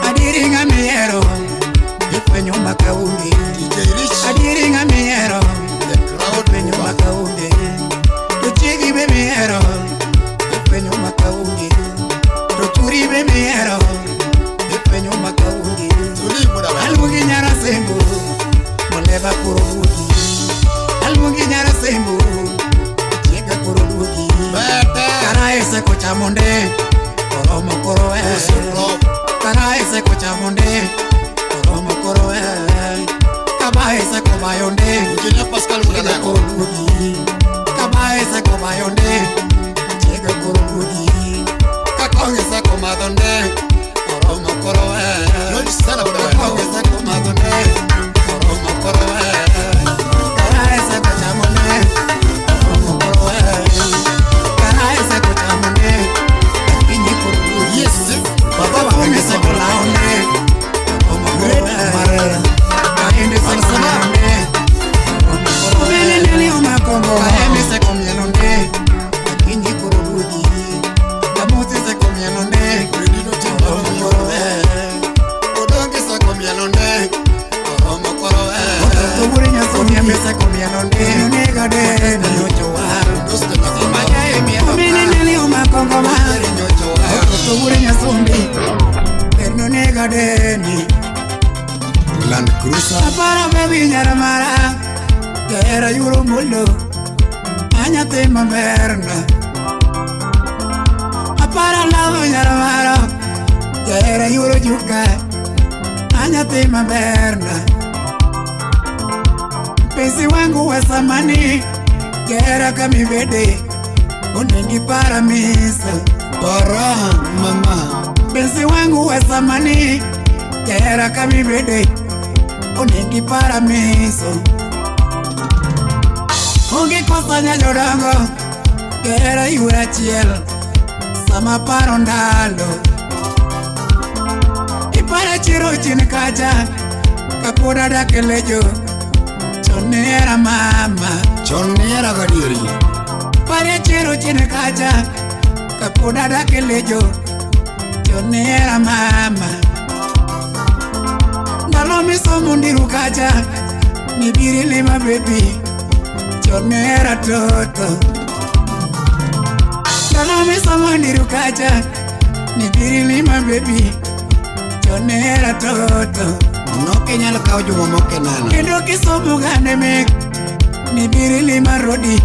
Adieri ng'ama ihero ifwenyo maka onge. DJ Rich. Adieri ng'ama ihero The crowd ifwenyo mover. maka onge. To chiegi be mihero ifwenyo maka onge. To churi be mihero ifwenyo maka onge. Tuli muda wendo. Aluongi nyara Sembo Muleva koro duogi. Aluongi nyara Sembo chiega koro duogi. Bete. Kara eseko chamo nde oromo koro e. Osipro. Kara eseko chamo nde oromo koro e. Kaba eseko bayo nde Engineer Pascal chiega Mudanako. koro duogi. Kaba eseko bayo nde chiega koro duogi. Kakong eseko madho nde oromo koro e. George sana muda wendo. Kakong eseko madho nde oromo koro e. Kara eseko chamo nde oromo koro e. Kara eseko chamo nde akinyi koro duogi. Yes. Baba Baba wa eseko lao nde oromo koro Great e. Marera. Kaende seko lao nde oromo koro e. Obele omakongo. Kaende seko mielo nde akinyi koro duogi. Kamusi seko mielo nde Redino oromo koro e. Odonge seko mielo nde oromo koro e. Toburi nyasumi seko mielo nde onega de nyocho war. Doste na Majae mielo. Obele neli omakongo ma. Nyocho war. Toburi nyasumi onega de ni. Land Cruiser. Aparo baby nyara mara. Jahera yuro mulo. Anyathi maberna. Aparo lavo nyara mara. Jahera yuro juka. Anyathi maberna. Mpenzi wangu wa zamani Jahera kamibede onengi paramisa. Para mama. Mpenzi wangu wa zamani Jahera kamibede onengi paramiso. Onge kosa nyajodongo Jahera yura achiel sama paro ndalo. Ipara chiro chien kacha kapod adak e Lejo chon ne hera mama. Chon ne hera gadieri. Pare chiro chien kacha kapod adak e Lejo chon ne hera mama. Ndalo misomo ndiru kacha nibiri lima baby chon ne hera toto. Ndalo misomo ndiru kacha nibiri lima baby chon ne hera toto. Nokinyal kawo juma moko e nana. Kendo kisomo gane mek nibiri lima rodi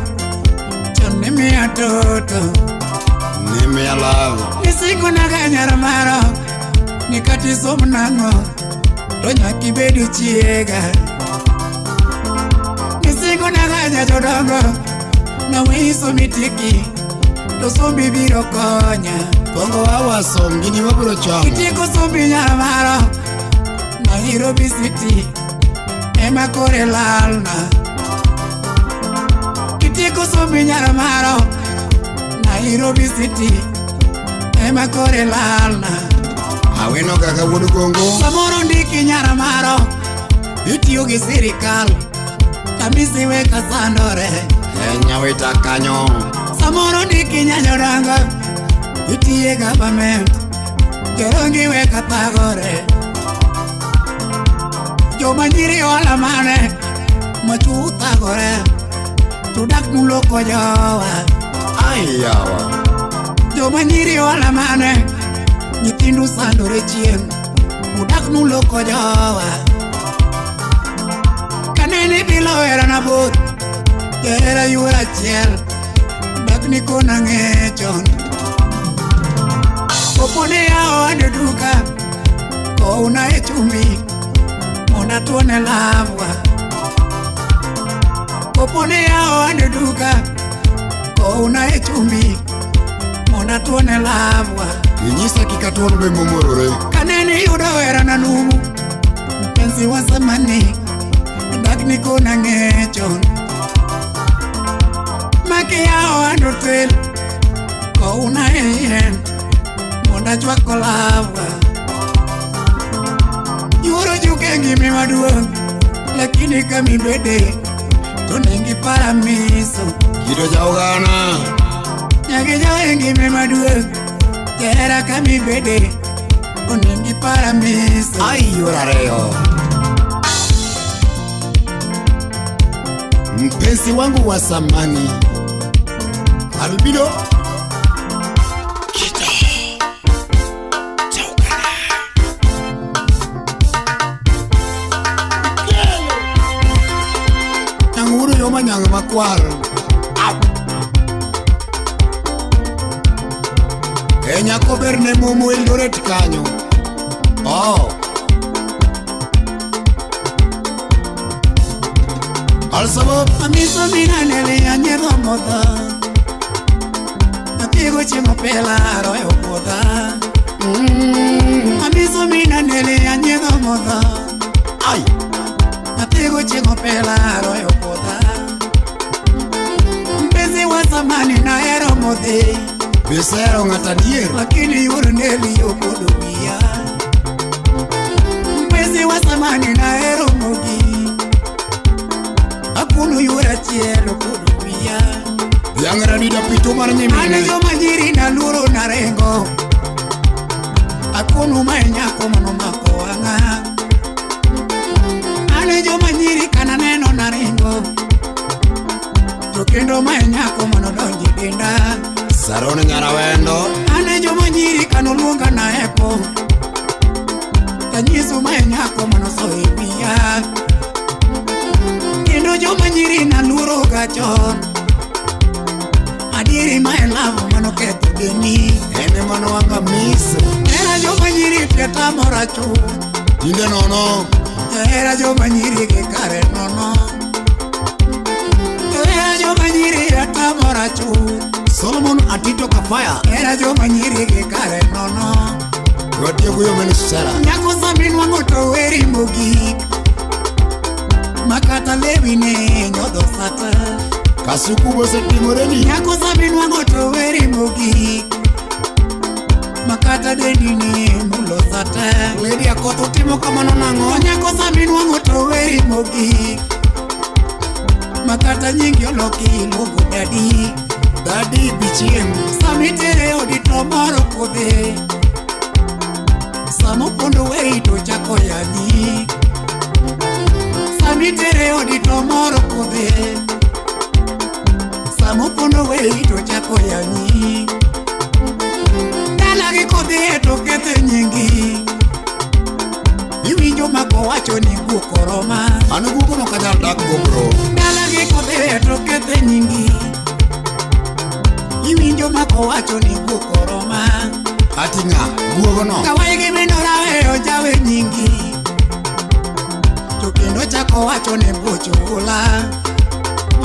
chon ne miya toto. Ne miya love. Nisingonaga nyar maro ni kata isom nang'o to nyaka ibed chiega. Nisingonaga nyajodongo naweyi somi tiki to sombi biro konya. Bongo wawa som gini wabiro chamo. Kitieko sombi nyar maro Nairobi City ema kore lalna. Kitieko sombi nyar maro Nairobi City ema kore lalna. Awino kaka wuod Kongo. Samoro ndiki nyar maro itiyo gi sirikal Amisi weka sandore Nyawita kanyo Samoro nikinya jodongo Itiye government Jorongi weka thagore Joma nyiri ohala mane Machu thagore Tudak muloko jowa Ayawa Joma nyiri ohala mane Nyithindu sandore chieng' Udak muloko jowa Kanene bilo herana both Jahera yuor achiel Dak ni kona ng'e chon Kopone yawo ande duka Kouna e chumbi Mondo atuone lavwa Kopone yawo ande duka Kouna e chumbi Mondo atuone lavwa Inyisa kik atuon be momorore Kanene yudo herana numu Mpenzi wa zamani Dak ni kona ng'e chon Makiyawo ando tel Kouna e yien Mondo achwako lavwa Yuoro juke ngimi maduong' Lakini kamibede To nengi paramiso Kido jaugana Nyagi jawe ngimi maduong' Jahera kamibede Onengi paramiso Ai yuoro ariyo Mpenzi wangu wa zamani Albido Kito Chaukana Nyang'uru yo manyang' makwar E nyako berne momo Eldoret kanyo Oh Alsabab Amiso minanele anyiedho modho Apigo chiemo pela aroyo puodha Amiso minanele anyiedho modho Ai Apigo chiemo pela aroyo puodha Mpenzi wa zamani nahero modhi Bisero ng'at adier Lakini yuor ndeli okuodo wiya Mpenzi wa zamani nahero mogi Akuno yuor achiel okuodo wiya Dhiang' radida pito mar Ane nyimine joma nyiri naluoro narengo Akuno ma e nyako manomako wang'a Ane joma nyiri kananeno naringo To kendo ma e nyako manodonjo e denda Sarone nyarawendo Ane joma nyiri kanoluonga naepo Tanyiso ma e nyako manoso e wiya Kendo joma nyiri naluoro ga chon Adieri ma e lavo manoketho deni En ema nowanga miso Hera joma nyiri tie tamora chuth Tinde nono Hera joma nyiri gi kare nono Hera joma nyiri atamora chuth Solomon Atito Kafaya Hera joma nyiri gi kare nono Watieko yo mene sera Nyako saminwang'o to weri mogik Makata lewi ne nyodho sata Kasuku bosetimoreni Nyako saminwang'o to weri mogik Makata dendi ne mulo sata Lady Akoth utimo kamano nang'o Nyako saminwang'o to weri mogik Makata nyingi oloki iluongo dadi Dadi bichiem Samitere odi to moro kodhe Samopondo weri to chako yanyi Samitere odi to moro kodhe Samopondo weri to chako yanyi Dala gi kodhi to kethe nyingi Iwinjo mako wacho ni guok oroma An guogo ok anyal dak go bro Dala gi kodhi to kethe nyingi Iwinjo mako wacho ni guok oroma Ati ng'a guogo no Kawaigi minora weyo jawe nyingi To kendo chako wacho ni bocho ula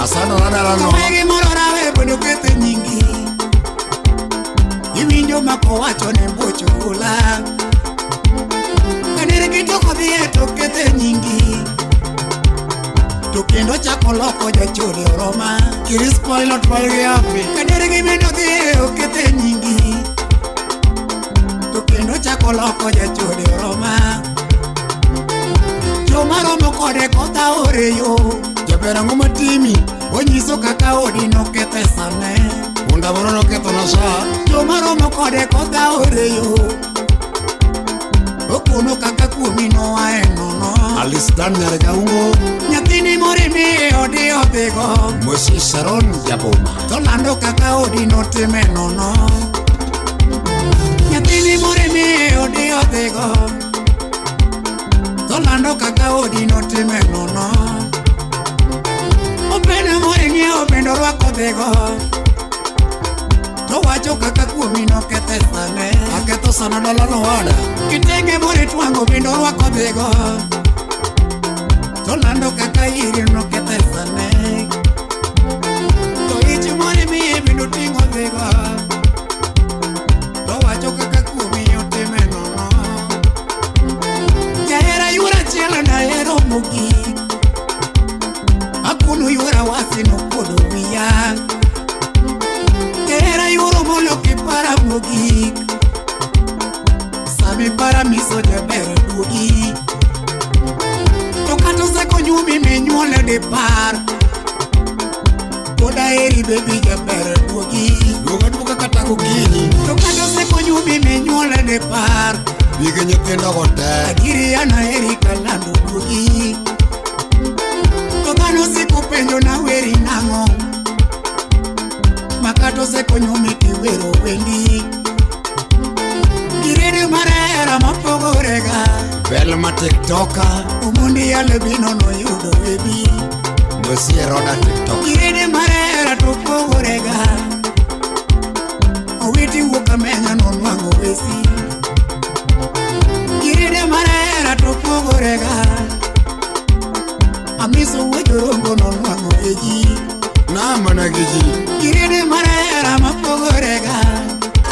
Asandora dalano Kawaigi morora we bende kethe nyingi Iwinjo mako wacho ni bocho ula Kanere kitoko dhiye to kethe nyingi To kendo chako loko jachode oroma Chris Pilot palgi api Kanere gi mino dhiye okethe nyingi To kendo chako loko jachode oroma Joma romo kode kotha ore yo Jaber ang'o matimi? Onyiso kaka odi nokethe sane. Punda moro noketho na sa. Joma romo kode kodhawore yo. Okono kaka kuomi noae nono. Alice Dan nyar Gaungo. Nyathini morimi e odi odhigo. Mosi Sharon Jaboma. Tolando kaka odi notime nono. Nyathini morimi e odi odhigo. Tolando kaka odi notime nono. Opena moring'iewo bende orwako dhigo. Towacho kaka kuomi nokethe sane. Aketho sana dalano wada. Kitenge moritwang'o bende orwako dhigo. Tolando kaka iri nokethe sane. To ich morimiye bende oting'o dhigo. Towacho kaka kuomi otime nono. Jahera yuora achiel nahero mogik. Akono yuora wasi nokuodo wiya. Jahera yuoro molo kipara mogik. Sami para miso jaber duogi. To kata osekonyuomi minyuole dipar. Pod aheri baby jaber duogi. Duoga duoga kata gokinyi. To kata osekonyuomi minyuole dipar. Bige nyithindo go te. Adieri an aheri kalando duogi. To dhano osiko penjo naweri nang'o. Ma kata osekonyuomi tiwero wendi. Girede mar hera mopogorega. Bel ma tiktoka. Omondi albino noyudo webi. Mosi Roda tiktok. Girede mar hera to pogorega. Owiti wuok amenya nonwang'o wesi. Girede mar hera to pogorega. Amiso wuo jorongo nonwang'o eji. Namana gi ji. Girede mar hera mapogorega.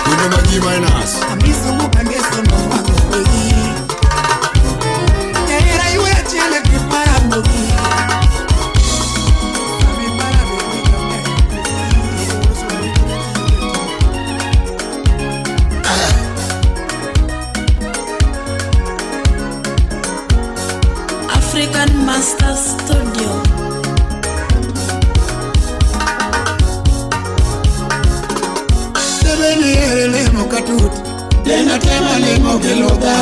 Kinde ma ji minus. Amiso wuok angeso nonwang'o eji. Jahera yuora achiel kipara mogik. Sami para baby jaber duogi. African Master Studio. Debe ni ere lemo katut. Dena tema lemo gi ludha.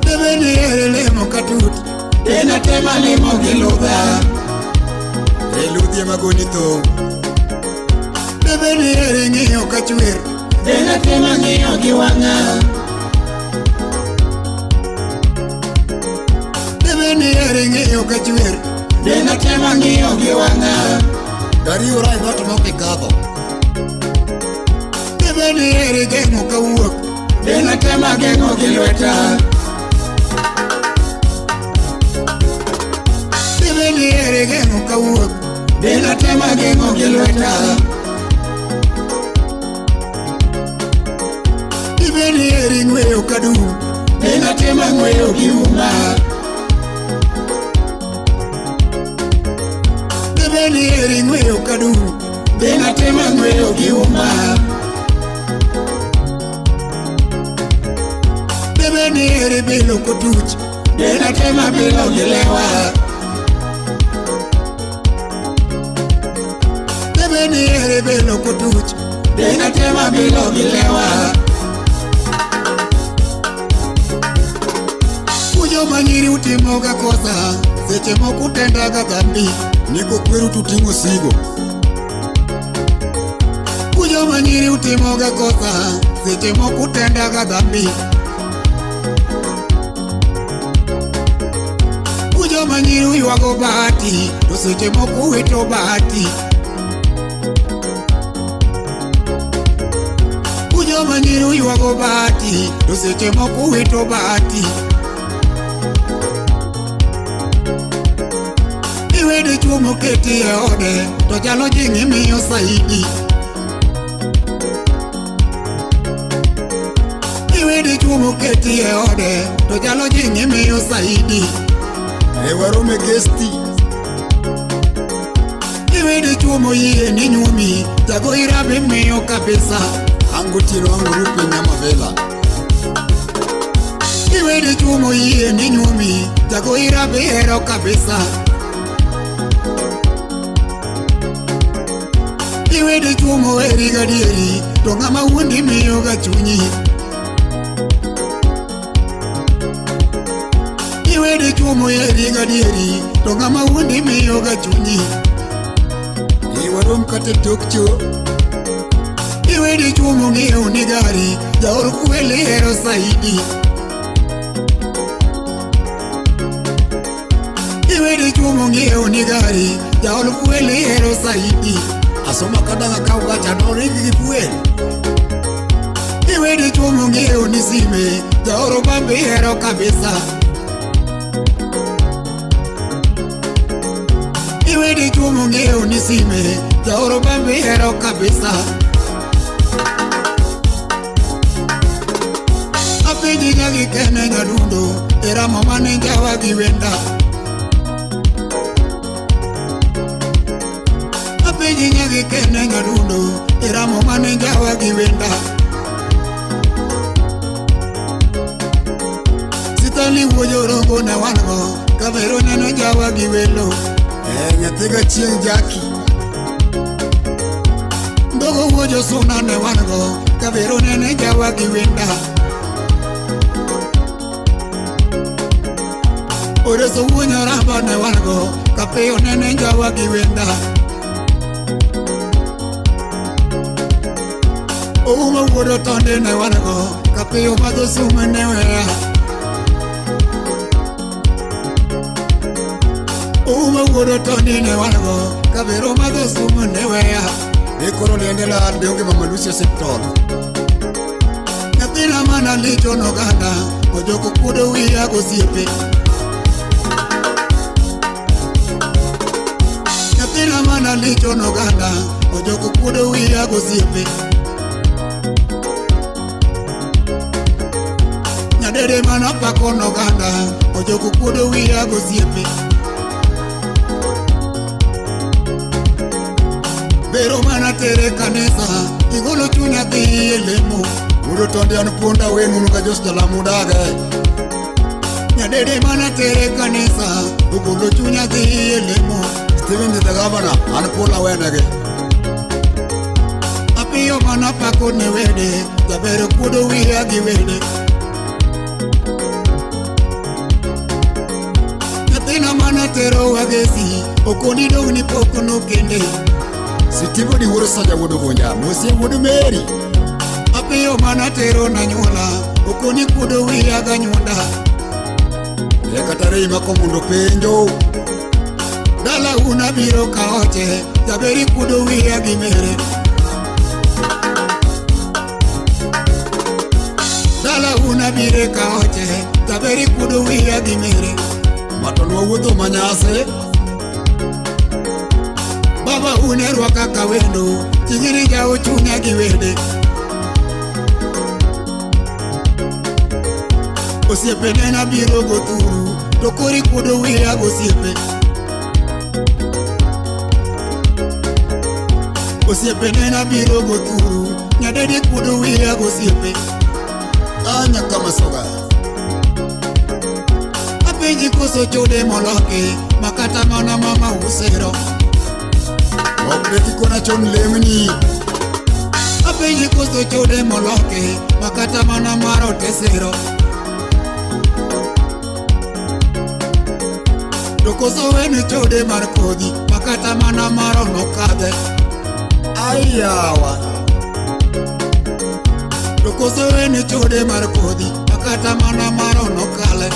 Debe ni ere lemo katut. Dena tema lemo gi ludha. E ludhi ema goni tho. Debe ni ere ng'iyo kachwer. Dena tema ng'iyo gi wang'a. Debe ni ere ng'iyo kachwer. Dena tema ng'iyo gi wang'a. Gariwora e dhoot mok ikadho. Debe ni ere geng'o kawuok. Dena tema geng'o gi lweta. Debe ni ere geng'o kawuok. Dena tema geng'o gi lweta. Debe ni ere ng'weyo kadum. Dena tema ng'weyo gi uma. Debe ni ere ng'weyo kadum. Dena tema ng'weyo gi uma. Debe ni ere bilo kotuch. Dena tema bilo gi lewa. Debe ni ere bilo kotuch. Dena tema bilo gi lewa. Ujo manyiri utimoga kosa. Seche moko utendaga dhambi. Nego kweru tuting'o sigo. Ujo manyiri utimoga kosa. Seche moko utendaga dhambi. Ujo manyiri uywago bahati. To seche moko uwito bahati. Ujo manyiri uywago bahati. To seche moko uwito bahati. Iwe dichuo moketi e ode. To chalo jing' imiyo saidi. Iwe dichuo moketi e ode. To chalo jing' imiyo saidi. E warome gesti. Iwe dichuo moyie ni nyuomi. Jago irabe miyo kabisa. Ango tieno ango rupe nyama vela. Iwe dichuo moyie ni nyuomi. Nyakoira bihero kabisa. Iwe dichuo moheri gadieri, to ng'ama wuondi miyo ga chunyi. Iwe dichuo moheri gadieri, to ng'ama wuondi miyo ga chunyi. Iwarom kata tok cho. Iwe dichuo mong'iewo ni gari, jaor kwele hero saidi. Iwe dichuo mong'iewo ni gari, jaor kwele hero saidi. Asoma kadanga kaw gacha noring gi fuel. Iwe dichuo mong'iewo ni sime, jaoro bambe hero kabisa. Iwe dichuo mong'iewo ni sime, jaoro bambe hero kabisa. Apenji nyagi kene nyadundo, eramo mane njawa gi wenda. Apenji nyagi kene nyadundo, eramo mane njawa gi wenda. Sitali wuoyo rongo ne wan go, kavero neno njawa gi welo. Nyathi ga chieng' Jaki. Ndogo wuoyo suna ne wan go, kavero neno njawa gi wenda. Oreso wuonyo ramba ne wan go, kapiyo nene njawa gi wenda. Oumo wuodo tonde ne wan go, kapiyo madho sum ne weya. Oumo wuodo tonde ne wan go, kavero madho sum ne weya. Be koro liende lal be onge Mama Lucy osiptal. Nyathina mana licho noganda, ojoko kuodo wiya gosiepe. Nyathina mana licho noganda, ojoko kuodo wiya gosiepe. Nyadede mana pako noganda, ojoko kuodo wiya gosiepe. Bero mana tere kanisa, igolo chunya dhi e lemo. Wuodo tonde an punda wenunu ka Jos Jalamu dage. Nyadede mana tere kanisa, ogolo chunya dhi e lemo. Steven the governor, an pula wenege. Apiyo mana pako ne wede, jaber kuodo wiya gi wede. Nyathina mana tero wagesi, okoni dong' ni pok nokende. Sitivo di wuoro Soja wuod Ogunja, mosie wuod Mary. Apiyo mana tero nanyuola, okoni kuodo wiya ganyuonda. E kata rei mako mondo penjo. Dala una biro kaoche, jaber ikuodo wiya gi mere. Dala una biro kaoche, jaber ikuodo wiya gi mere. Matonwa wuotho manyase. Baba une rwaka ka wendo, tigiri jawo chunya gi wede. Osiepe nena biro go thuru, to koro ikuodo wiya gosiepe. Osiepe nena biro go thuru, nyadede kuodo wiya gosiepe. Anya kama soga. Apenji koso chode moloki, makata mana mama usero. Ok de kikona chon lemni. Apenji koso chode moloki, makata mana maro tesero. To koso wene chode mar kodhi, makata mana maro nokadhe. Ayawa. To koso wene chode mar kodhi, makata mana maro nokale.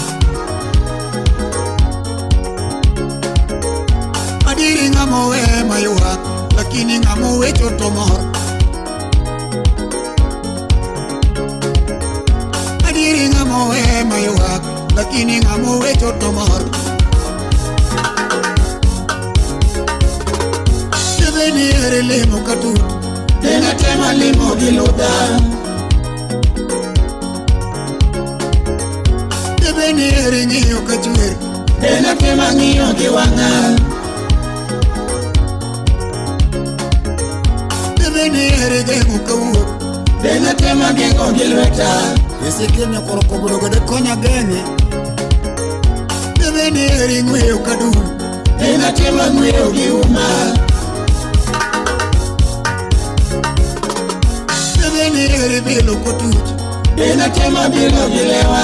Adieri ng'ama owe maywak, lakini ng'ama owecho to mor. Adieri ng'ama owe maywak, lakini ng'ama owecho to mor. Debe ni ere lemo katut, dena tema limo gi ludha. Debe ni ere ng'iyo kachwer, dena tema ng'iyo gi wang'a. Debe ni ere geng'o kawuok, dena tema geng'o gi lweta. Ezekiel nyakoro kobodo gode konya geng'e. Debe Bebe ni eri ng'weyo kadum, en atema ng'weyo gi uma. Bebe ni eri bilo kotuch, en atema bilo gi lewa.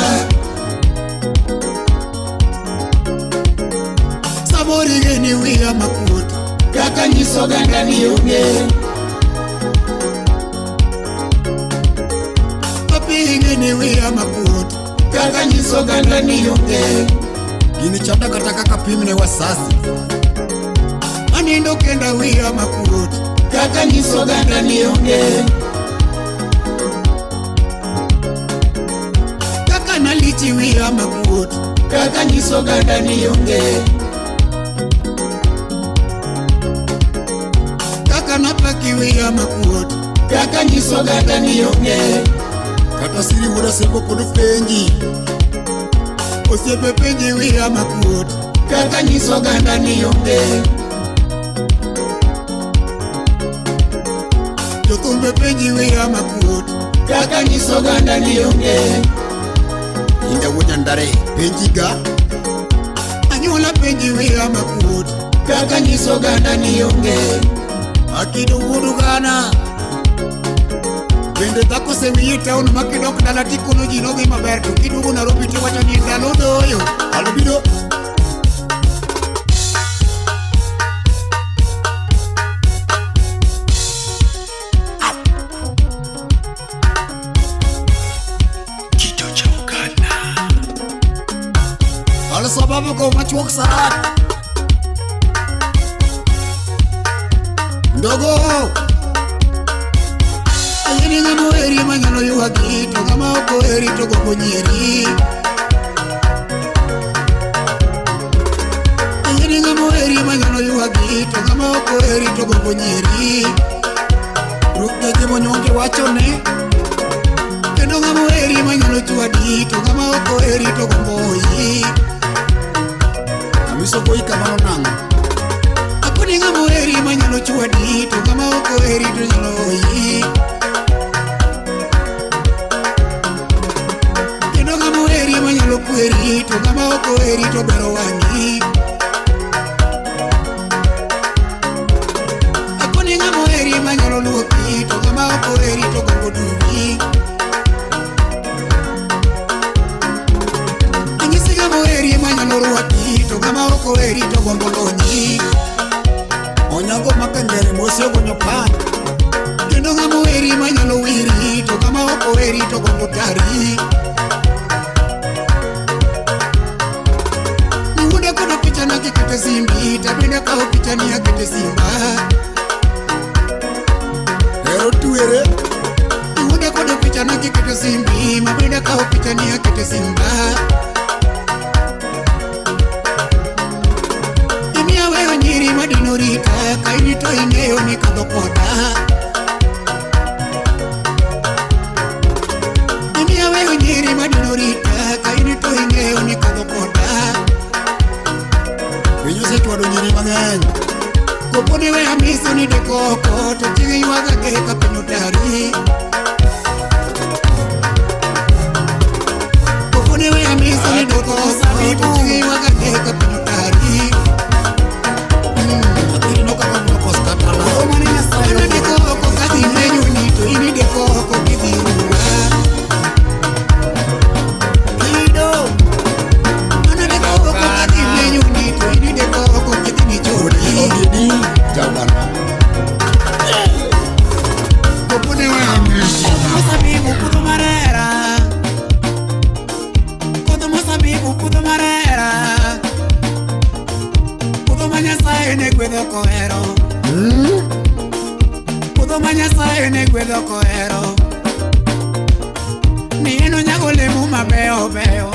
Samoro igeni wiya makuot, kaka nyiso oganda ni onge. Papi igeni wiya makuot, kaka nyiso oganda ni onge. Gini chanda kata kaka pimne wasasi. Anindo kenda wiya makuot, kaka nyiso oganda ni onge. Kaka nalichi wiya makuot, kaka nyiso oganda ni onge. Kaka napaki wiya makuot, kaka nyiso oganda ni onge. Kata siri wuoda sembo pod penji. Osiepe penji wiya makuot, kaka nyiso oganda ni onge. Jothumbe penji wiya makuot, kaka nyiso oganda ni onge. Inda wuod Nyandare penji ga. Anyuola penji wiya makuot, kaka nyiso oganda ni onge. Akido wuod Ugana. Bende dhako osewiyi e town ma kidok dala tikono ji nodhi maber, to kiduogo Nairobi tiwacho ni ndalo doyo. Alo biro. Al sababu ko machuok saat. Ndogo. Ayeni ng'ama oheri manyalo ywaki, to ng'ama ok oheri to gombo nyieri. Ayeni ng'ama oheri manyalo ywaki, to ng'ama ok oheri to gombo nyieri. Ruth Jajimo Nyonge wacho ni Kendo ng'ama oheri manyalo chwadi, to ng'ama ok oheri to gombo oyi. Amiso goyi kamano nang'o? Akoni ng'ama oheri manyalo chwadi, to ng'ama ok oheri to nyalo oyi. Kendo ng'ama oheri manyalo kweri, to ng'ama ok oheri to bero wang'i. Akoni ng'ama oheri manyalo luoki, to ng'ama ok oheri to gombo dugi. Anyisi ng'ama oheri manyalo rwaki, to ng'ama ok oheri to gombo lonyi. Onyango makangere mosi ogonyo pan. Kendo ng'ama oheri manyalo wiri, to ng'ama ok oheri to gombo tari. Niwuonda kod pichana kiketo e simbi, to abende akawo pichani aketo e simba. Hero twere. Niwuonda kod pichana kiketo e simbi, mabende akawo pichani aketo e simba. Imiya weyo nyiri madino rita, ka in to ing'eyo ni kadho koda. Imiya weyo nyiri madino rita, ka in to ing'eyo ni kadho koda. Piny osetwado nyiri mang'eny. Kopo ni weya miso ni deko oko, to chieng' ywaga ge ka piny otari. Kopo ni weya miso ni deko oko, to chieng' ywaga ge ka piny otari. Nyathini nokaka mokos kata law. An adeko oko kadhi menyoni, to in ideko oko kidhi ruwa. Kido. An adeko oko kadhi menyoni, to in ideko oko kidhi michodi. Ogidi jabana. Kopo ni weya miso. Mosabibu kudho marera. Kudho mosabibu kudho marera. Kudho ma Nyasaye ne gwedho kohero. Kudho ma Nyasaye ne gwedho kohero. Ni en onyago olemo mabeyo beyo.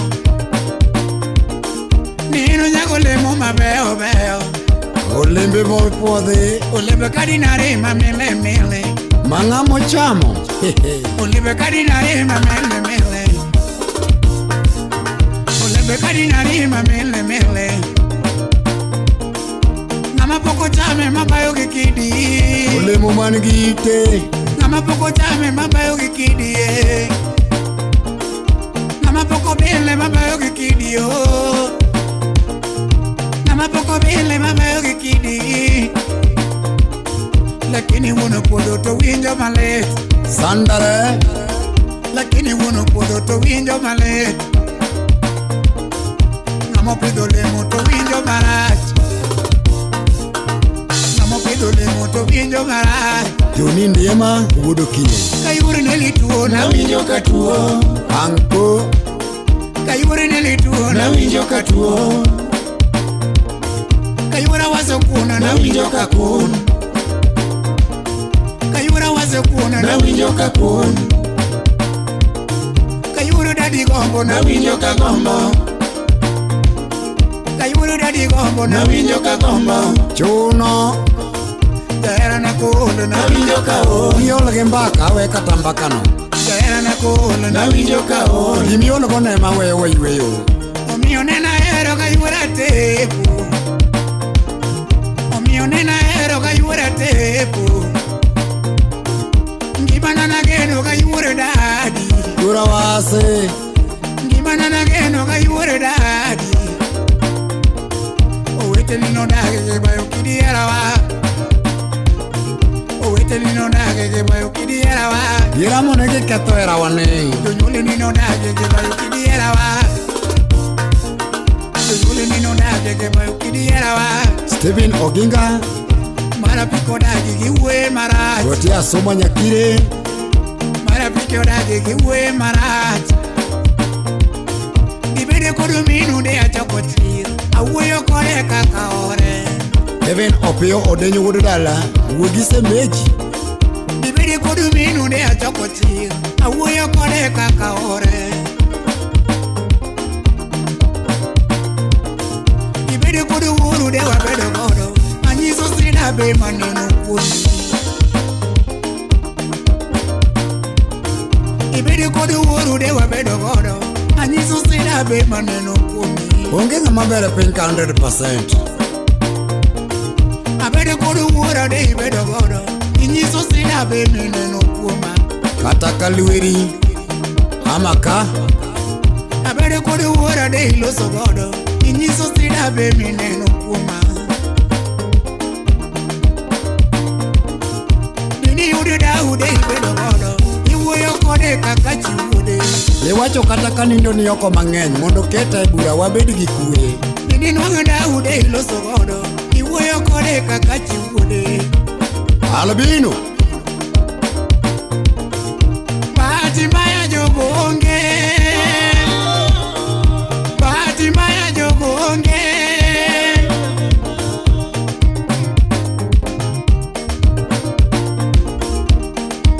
Ni en onyago olemo mabeyo beyo. Olembe mopuodhi. Olembe kadinari ma mile mile. Ma ng'ama ochamo. Olembe kadinari ma mile mile. Olembe kadinari ma mile mile. Ng'ama pok ochame mabayo gi kidi. Olemo man gi ite. Ng'ama pok ochame mabayo gi kidi. Ng'ama pok obile mabayo gi kidi. Lakini wuon puodho to winjo malit. Sandare. Lakini wuon puodho to winjo malit. Ng'ama opidho olemo to winjo marach. Ng'ama opidho olemo to winjo marach. Joni Ndiema wuod Okinyo. Kayuore ne lituo Nawinjo ka tuo. Anko. Kayuore ne lituo Nawinjo ka tuo. Kayuora waso kuno Nawinjo ka kun. Kayuora waso kuno Nawinjo ka kun. Kayuoro dadi gombo Nawinjo ka gombo. Kayuoro dadi gombo Nawinjo ka gombo. Chuno. Jahera na kono Nawinjo ka ol. Iol gi mbaka we kata mbakano. Jahera na kono Nawinjo ka ol. Gimiol go ne ma weyo wayweyo. Omiyo nena hero kayuora tepo. Omiyo nena hero kayuora tepo. Ngimana nageno kayuoro dadi. Yura wase. Ngimana nageno kayuoro dadi. Oweteni nodagi gibayo kidierawa. Oweteni nodagi gibayo kidierawa. Diera mone giketho herawa ni. Jonyuolni nodagi gibayo kidierawa. Jonyuolni nodagi gibayo kidierawa. Stephen Oginga. Marafiki odagi giwuoye marach. Gotia Soma Nyakire. Marafiki odagi giwuoye marach. Gibede kod minu de achoko chir. Awuoyo kode kaka ore. Kevin Opiyo Odenyo wuod dala. Wuogi semeji. Gibede kod minu de achoko chir. Awuoyo kode kaka ore. Gibede kod wuoru de wabedo godo. Anyiso sida be maneno kuomi. Ibedo kod wuoru de wabedo godo. Anyiso sida be maneno kuomi. Onge ng'ama ber e piny ka 100%. Abedo kod wuora de ibedo godo. Inyiso sida be mineno kuoma. Kata ka lweri ama ka. Abedo kod wuora de iloso godo. Inyiso sida be mineno kuoma. Dini yudo daude ibedo godo. Iwuoyo kode kaka chi wuode. Iwacho kata ka nindo ni oko mang'eny mondo keta e bura wabed gi kwe. Dini nwang'o daude iloso godo. Iwuoyo kode kaka chi wuode. Albino. Bahati mbaya jogo onge. Bahati mbaya jogo onge.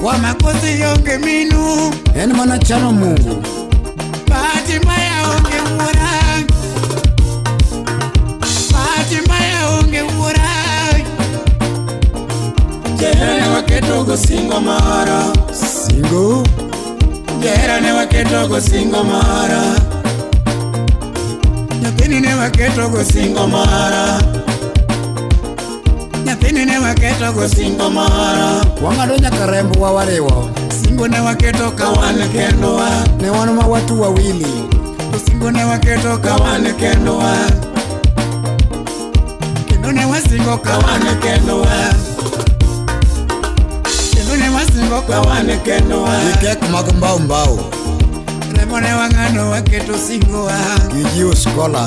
Kwa makosi onge minu. En mana chano Mungu. Bahati mbaya onge wuora. Bahati mbaya onge wuora. Jahera ne waketo go singo mara. Singo. Jahera ne waketo go singo mara. Nyathini ne waketo go singo mara. Nyathini ne waketo go singo mara. Wang'ado nyaka rembwa wariwo. Singo ne waketo ka wan kendwa. Ne wan ma watu wawili. To singo ne waketo ka wan kendwa. Kendo ne wasingo ka wan kendwa. Kendo ne wasingo ka wan kendwa. Gi kek mag mbao mbao. Rembo ne wang'ado waketo singo wa. Gi jiwo skola.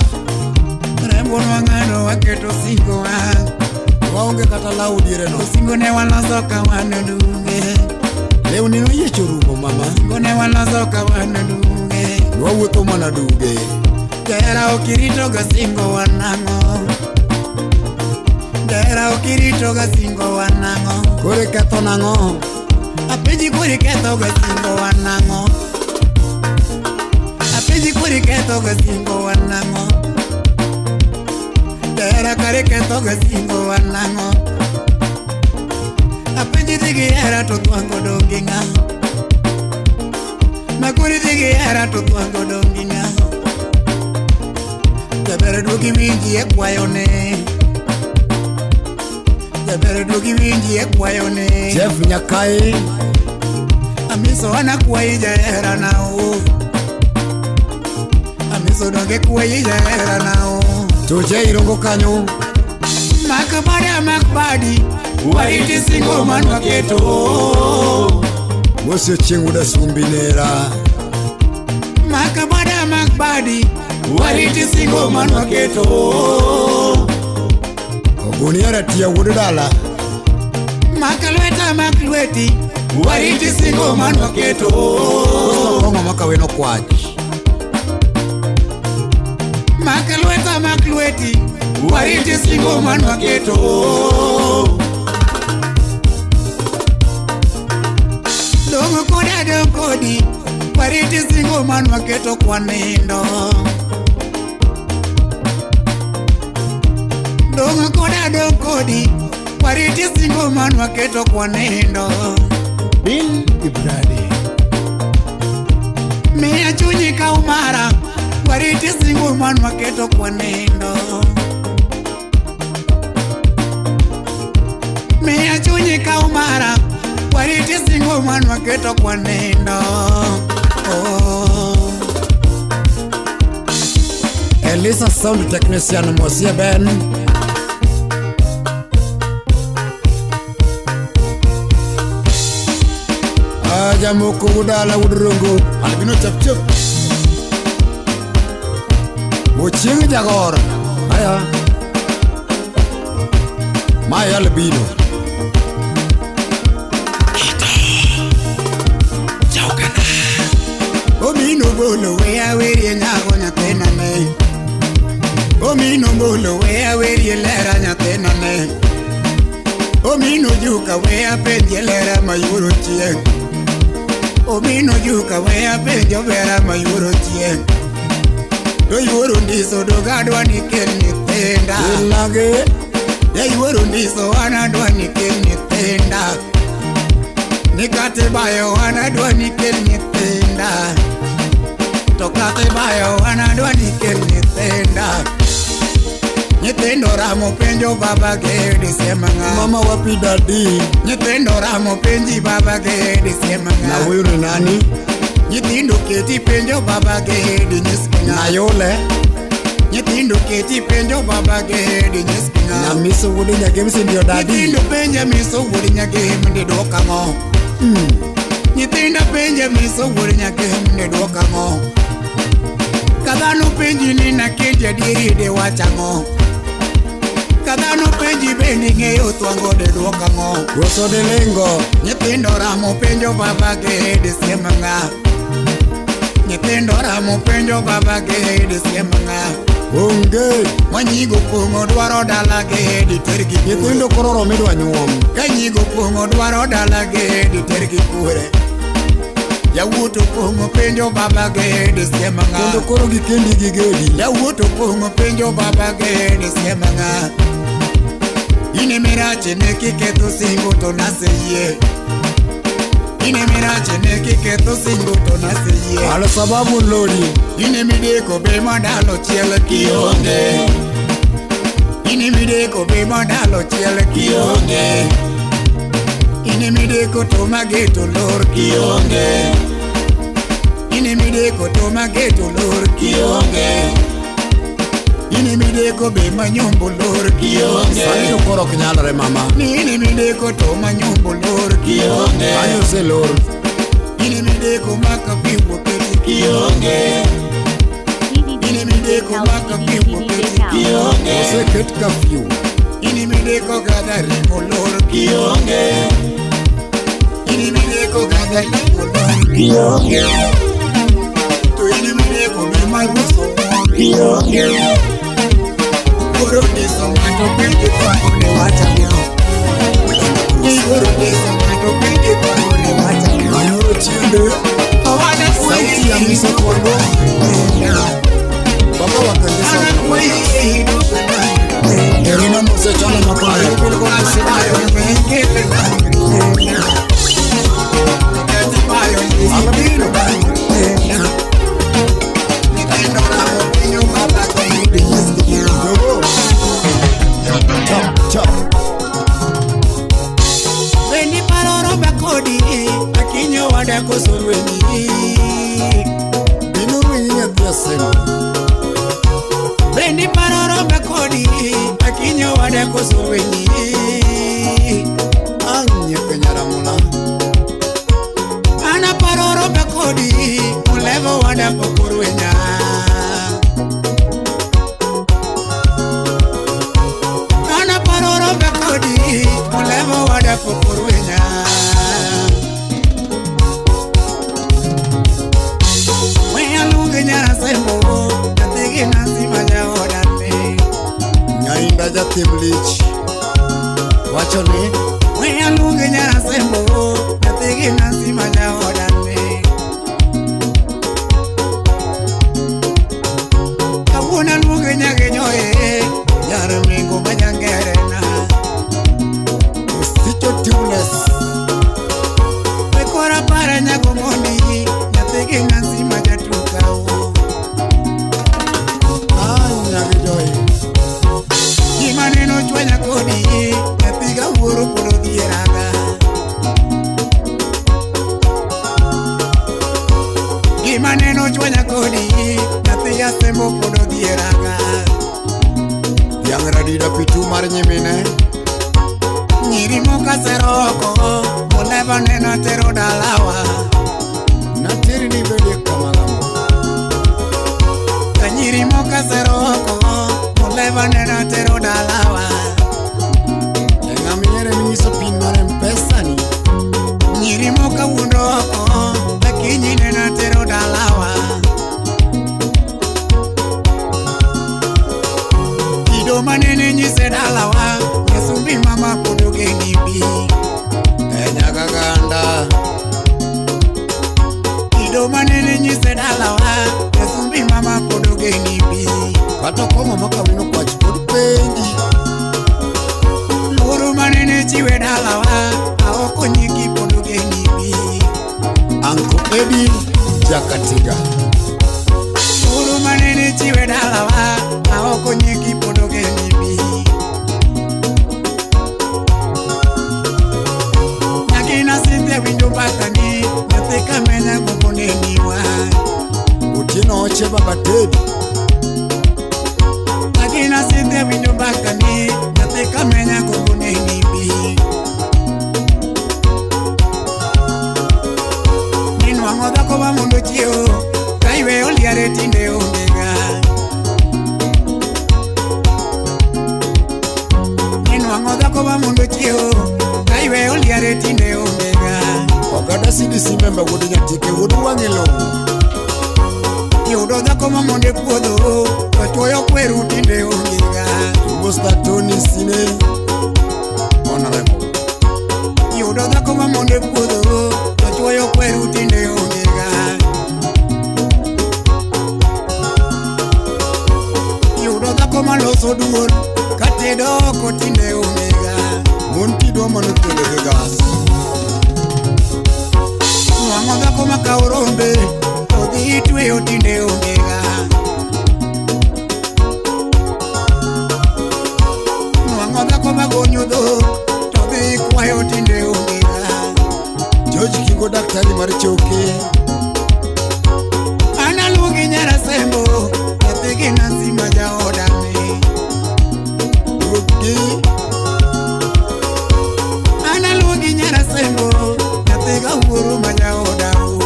Rembo ne wang'ado waketo singo wa. Waonge kata law diere no. Singo ne waloso ka wan duge. Lewni noyiecho rumo mama. Singo ne waloso ka wan duge. Wawuotho mana duge. Jahera okirito ga singo wanang'o. Jahera okirito ga singo wanang'o. Koro iketho nang'o? Apenji koro iketho ga singo wanang'o. Apenji koro iketho ga singo wanang'o. Jahera kare ketho ga singo wanang'o. Apenji dhi gi hera to thwango dong' gi ng'a. Makuri dhi gi hera to thwango dong' gi ng'a. Jaber duogi winji e kwayone. Jaber duogi winji e kwayone. Jeff Nyakai. Amiso anakwayi jahera nao. Amiso donge kwayi jahera nao. Toje irongo kanyo. Mak bada mak badi. Wariti singo manwaketo. Mose chieng' wuod Asumbi nera. Maka bada mak badi. Wariti singo manwaketo. Ogunia ratia wuod dala. Maka lweta mak lweti. Wariti singo manwaketo. Koso kong'o makaweno kwach. Maka lweta mak lweti. Wariti singo manwaketo. Dongo koda dong kodi. Wariti singo manwaketo kwa nindo. Dongo koda dong kodi. Wariti singo manwaketo kwa nindo. Bill Ibradi. Miya chunyi ka umara. Wariti singo manwaketo kwa nindo. Miya chunyi ka umara. Wariti singo manwaketo kwa nindo. Oh. Elisa sound technician Mosie Ben. Ajamoko wudala wudrongo albino chap chap. Ochieng' jagor. Aya. Mae albino. Omino bolo we awerie nyago nyathina ne. Omino bolo we awerie lera nyathina ne. Omino juka we apenje lera mayuoro chieng'. Omino juka we apenjo vera mayuoro chieng'. Do yuoro ndiso dogadwa ni kel nyithinda. Ilage. Yayuoro ndiso an adwa ni kel nyithinda. Nikate bayo an adwa ni kel nyithinda. To kate bayo an adwa ni kel nyithinda. Nyithindo ramo penjo baba gedi sema ng'a. Mama wapi dadi. Nyithindo ramo penji baba gedi sema ng'a. Na huyu ni nani? Nyithindo keti penjo baba gedi nyisgi ng'a. Na yule. Nyithindo keti penjo baba gedi nyisgi ng'a. Na miso wuod Nyagemsi ndio dadi. Nyithindo penja miso wuod Nyagemsi dwok ang'o. Nyithindo penja miso wuod Nyagemsi dwok ang'o. Ka dhano penji ni nakendi adieri de wach ang'o. Ka dhano penji bende ing'eyo twang'o de dwok ang'o. Koso de lengo. Nyithindo ramo penjo baba gedi siem ng'a. Nyithindo ramo penjo baba gedi siem ng'a. Onge. Wanyigo pong'o dwaro dala gedi tergi kure. Nyithindo koro romo idwa nyuom. Ka nyigo pong'o dwaro dala gedi tergi kure. Yawuot opong'o penjo baba gedi siem ng'a. Kendo koro gikendi gi gedi. Yawuot opong'o penjo baba gedi siem ng'a. Ine mirache ne kiketho singo to naseyie. Ine mirache ne kiketho singo to naseyie. Alo sababu lori. Ine mideko be madalo chiel kionge. Ine mideko be madalo chiel kionge. Ine mideko to mageto lor kionge. Ine mideko to mageto lor kionge. Ine mideko be manyombo lor kionge. Sani to koro ok nyalre mama. Ine mideko to manyombo lor kionge. Kanyo oselor. Ine mideko makapiwo keti kionge. Ine mideko makapiwo keti kionge. Oseket kafyu. Ine mideko gada ringo lor kionge. Ine mideko gada ringo lor kionge. To ine mideko be maruso kionge. Koro ndiso ng'ato penjo kwango ne wach ang'o. Koro ndiso ng'ato penjo kwango ne wach ang'o. Ayoro chiende. Owada Sauti ya miso kwango. Baba wakangesa. Erina mose chana mapare. Alabino. Chop chop. Bendi paroro bakodi akinyo wada kosorweni. Inuru nyathi asema. Bendi paroro bakodi akinyo wada kosorweni. Oganda jathim lich. Wacho ni we aluonge Nyarasembo, nyathigi Nancy ma jaodane. Kawuono aluonge Nyagenyoe, nyar Mingo ma jangerena. Osicho Tunes. We kora para Nyagomondi, nyathigi Nancy ma jatukao. Ah, Nyagenyoe. Gima neno chwanya kodi, nyathi wuoro pod odhieraga. Gima neno chwanya kodi, nyathi Asembo pod odhieraga. Dhiang' radida pitu mar nyimine. Nyiri mokaseroko, oleva neno tero dalawa. Nateri ni bede kamalamo. Ka nyiri mokaseroko, oleva neno tero dalawa. E ng'ama iyiero minyiso pin mar M-Pesa ni. Nyiri mokawuondo oko, akinyi neno tero dalawa. Kido manene nyise dalawa, Nyasumbi mama pod ogeni bi. E Nyakaganda. Kido manene nyise dalawa, Nyasumbi mama pod ogeni bi. Kata kong'o makawino kwach pod penji. Luoro manene chiwe dalawa, aoko nyiki pod ogeni bi. Anko Edi Jakatiga. Luoro manene chiwe dalawa, aoko nyiki pod ogeni bi. Nyakina Cynthia winjo mbakani, nyathi kamenya gombo neniwa. Otieno Oche Baba Tedi. Nyakina Cynthia winjo mbakani, nyathi kamenya gombo neni bi. Ninwang'o dhako ma mondo chiewo, ka iweyo liare tinde ongega. Ninwang'o dhako ma mondo chiewo, ka iweyo liare tinde ongega. Oganda CDC member wuod Nyatike wuod wang'e lowo. Yudo dhako ma mondo e puodho, to chuoyo kweru tinde ongega. Musta Tony Sine Honorable. Yudo dhako ma mondo e puodho, to chuoyo kweru tinde ongega. Yudo dhako ma loso duol, katedo oko tinde ongega. Mon tidwa mano tedo gi gas. Nwang'o dhako ma kawo rombe, to dhi tweyo tinde ongega. Nwang'o dhako ma gonyo dhok, to dhi kwayo tinde ongega. George Kingo daktari mar choke. An aluongi Nyarasembo, nyathigi Nancy ma jaodane. Duogi An aluongi Nyarasembo, nyathi wuoro ma jaodau.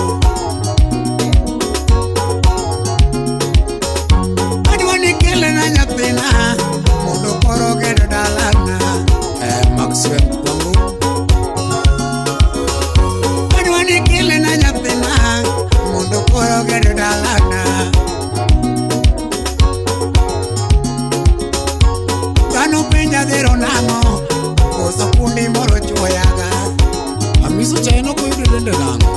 Adwa ni kelna nyathina, mondo koro ged dalana. Maxwell Kwangu. Adwa ni kelna nyathina, mondo koro ged dalana. Dhano penja dhero nang'o, koso kundi moro chuoyaga. Amiso chae nokoyudo dende nang'o.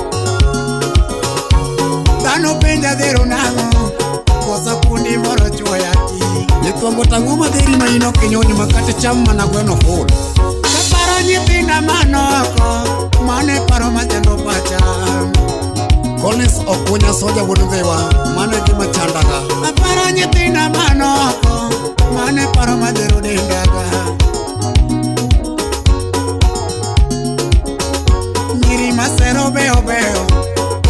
Dhano penja dhero nang'o, koso kundi moro chuoya ti. Nyithwambo tang'o madheri ma in ok inyony ma kata cham mana gweno ful. Kaparo nyithinda manoko, mano e paro machando pacha. Collins Okunya Soja wuod Ndhiwa, mano e gima chandaga. Aparo nyithinda manoko, mano e paro madhero dendaga. Nyiri masero beyo beyo,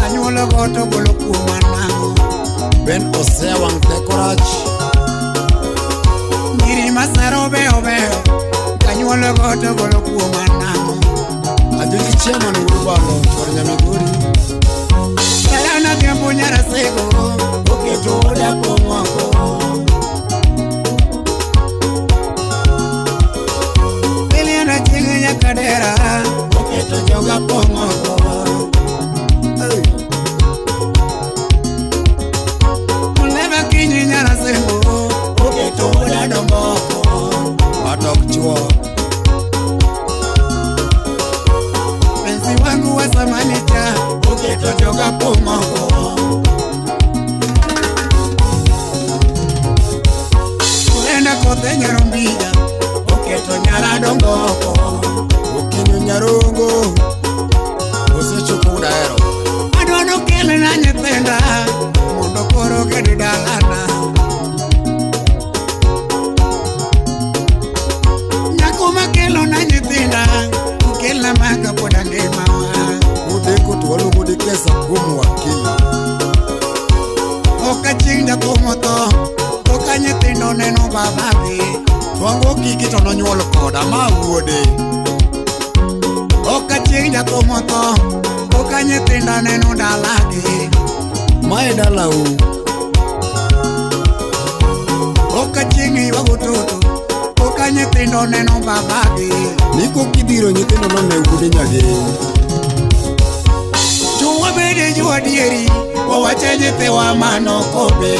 anyuologo to golo kuoma nang'o. Ben Osea wang' teko rach. Nyiri masero beyo beyo, anyuologo to golo kuoma nang'o. Ajoji chairman wuod Bando chwar Nyamigori. Diana Gembo Nyarasego, oketo oda pong'oko. Lilian Achieng' Nyakadera, oketo joga pong'oko. Hey. Muleba Kinyi Nyarasembo, oketo oda domboko. Bata ok chuo. Penzi wangu wa zamani cha oketo joga pong'oko. Urenda kothe nyarombija oketo nyaradongo oko. Okinyo nyarongo osechopo udahero. Adwa nokelna nyithinda mondo koro ged dalana. Nyako makelona nyithinda okelna maka pod angima. Udeko to waluongo Dickens kuom wakili. Ok aching' jathum otho koka nyithindo neno babagi. Twango kiki to nonyuol koda ma wuode. Ok aching' jathum otho koka nyithinda neno dalagi. Mae dalau. Ok aching' ywago toto koka nyithindo neno babagi. Niko kidhiro nyithindo none wuode Nyageng. Chwo bede jo adieri wawache nyithiwa manokobe.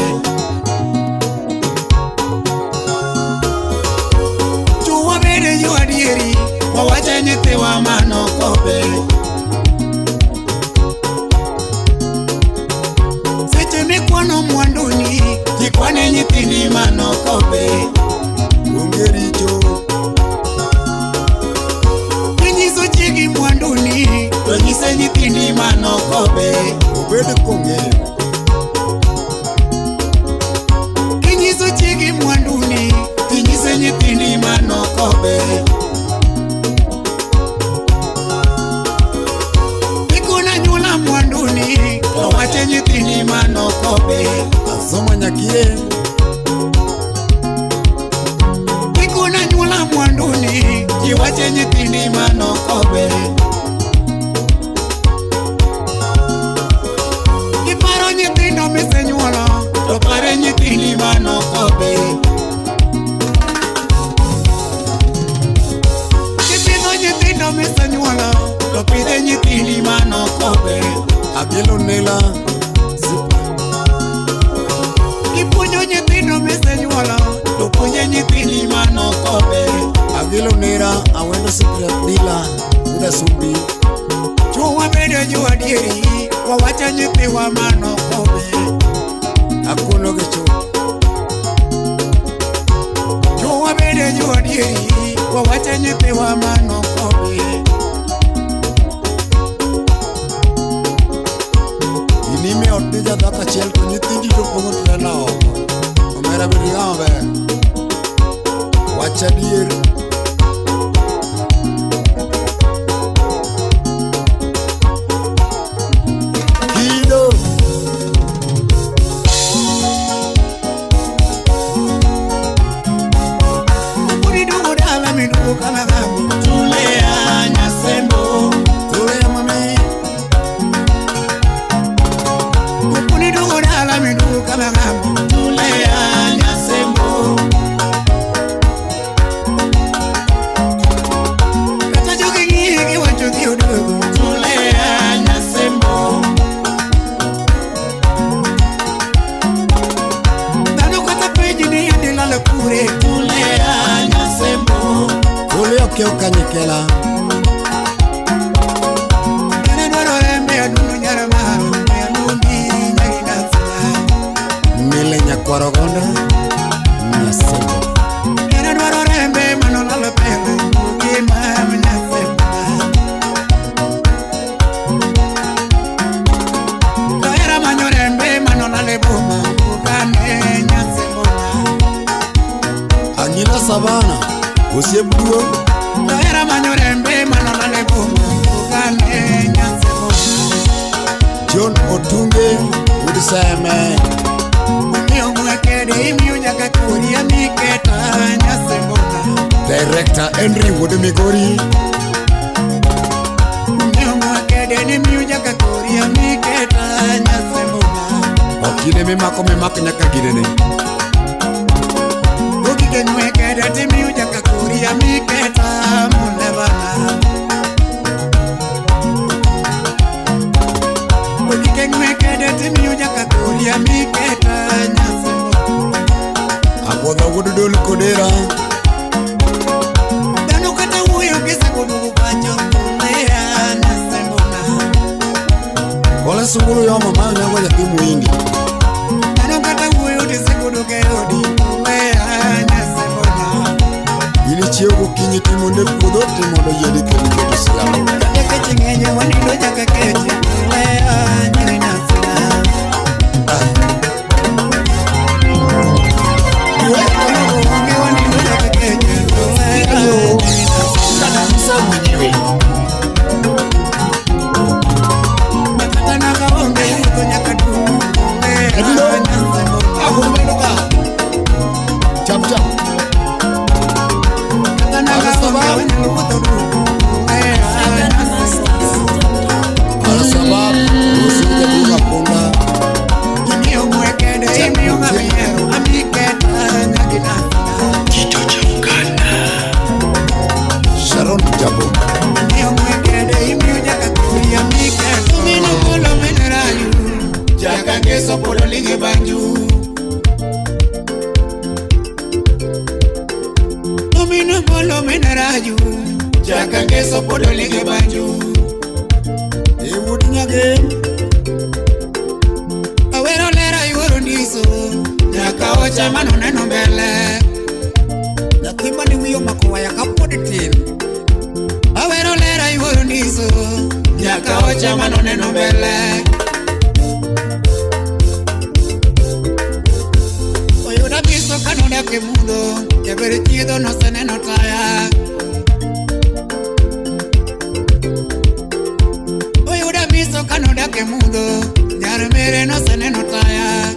Chwo bede jo adieri wawache nyithiwa manokobe. Seche mikwano mwanduni jikwane nyithindi manokobe. Onge richo. Kinyiso chiegi mwanduni to nyise nyithindi manokobe. Obed kong'eyo. Kinyiso chiegi mwanduni tinyise nyithindi manokobe. Ikona nyuola mwanduni to wache nyithindi manokobe. Asoma nyakie. Ikona nyuola mwanduni jiwache nyithindi manokobe. Iparo nyithindo misenyuolo to pare nyithindi manokobe. Kipidho nyithindo misenyuolo to pidhe nyithindi manokobe. Agelo nela. Kipuonjo nyithindo misenyuolo to puonje nyithindi manokobe. Agelo nera awendo secret dealer Uda Sumbi. Chwo wabedo jo adieri wawacho nyithiwa manokobe. Akono gi chuth. Chwo wabedo jo adieri wawacho nyithiwa manokobe. Inime ot ni jadhako achiel to nyithindi to pong'o trela oko. Omera bed gi ng'ama ber. Wach adier. Kido. Unidugo dala midugo kama ng'amo. Tulea nyasembo. Tulea mami. Unidugo dala midugo kama ng'amo. Tulea nyasembo. Kata jogi ng'iye giwacho dhi oduogo. Tulea nyasembo. Dhano kata penji ni adhi lalo kure. Tulea nyasembo. Tulea okiew kanyikela. Kane dwaro rembe adundo nyar maro. Alundi nyagi Mile nyakwar ogonda Nyasembo. Kane dwaro rembe manolalo pele. Ngima nyasembo. Tohera manyo rembe manolalo boma. Ukane nyasembo. Ang'ina Savana osiep duong'. Tohera manyo rembe manolalo boma. Ukane nyasembo. John Otunge wuod Seme. Umiyo mwekede imiyo nyaka kori amiketa nyasembo. Director Henry wuod Migori. Umiyo mwekede imiyo nyaka kori amiketa nyasembo. Okine mimako mimak nyaka ginene. Okike mwekede timiyo nyaka kori amiketa mulevana. Okike mwekede timiyo nyaka kori amiketa nyasembo. Agwodha wuod Dol Kodera. Chiew gokinyi timondo e puodho timondo yiende kendo keto siala. Kech ng'eny wanindo nyaka kech. Weya nyiri nyasina. Onge wanindo nyaka kech. Weya nyiri nyasina. Kabisa mwenyewe. Makata nanga onge wuotho nyaka dum. Weya nyasina. Agomeno ka. Chap chap. Kata nanga onge wanyalo wuotho dum. Weya African nyasina. Masters Studio. Al-Shabaab usiku kuka punda. Imiyo mwekende, imiyo ng'ama ihero, amiketa nyaka inasina. Sharon Jabo. Imiyo mwekende, imiyo nyaka kuri, amiketa. Omino kolo menerayu, Jaka ngeso polo lige banju. omino kolo menerayu. Jaka ngeso polo lige banju. E wuod Nyagem. Awero lera yuoro ndiso, Nyaka ocha manoneno mbele. Nyathi mane wiye omako waya kapod tin. Awero lera yuoro ndiso, Nyaka ocha manoneno mbele. Oyuda biso kanodak e mudho, jaber chiedho noseneno taya. Oyuda biso kanodak e mudho, nyar mere noseneno taya.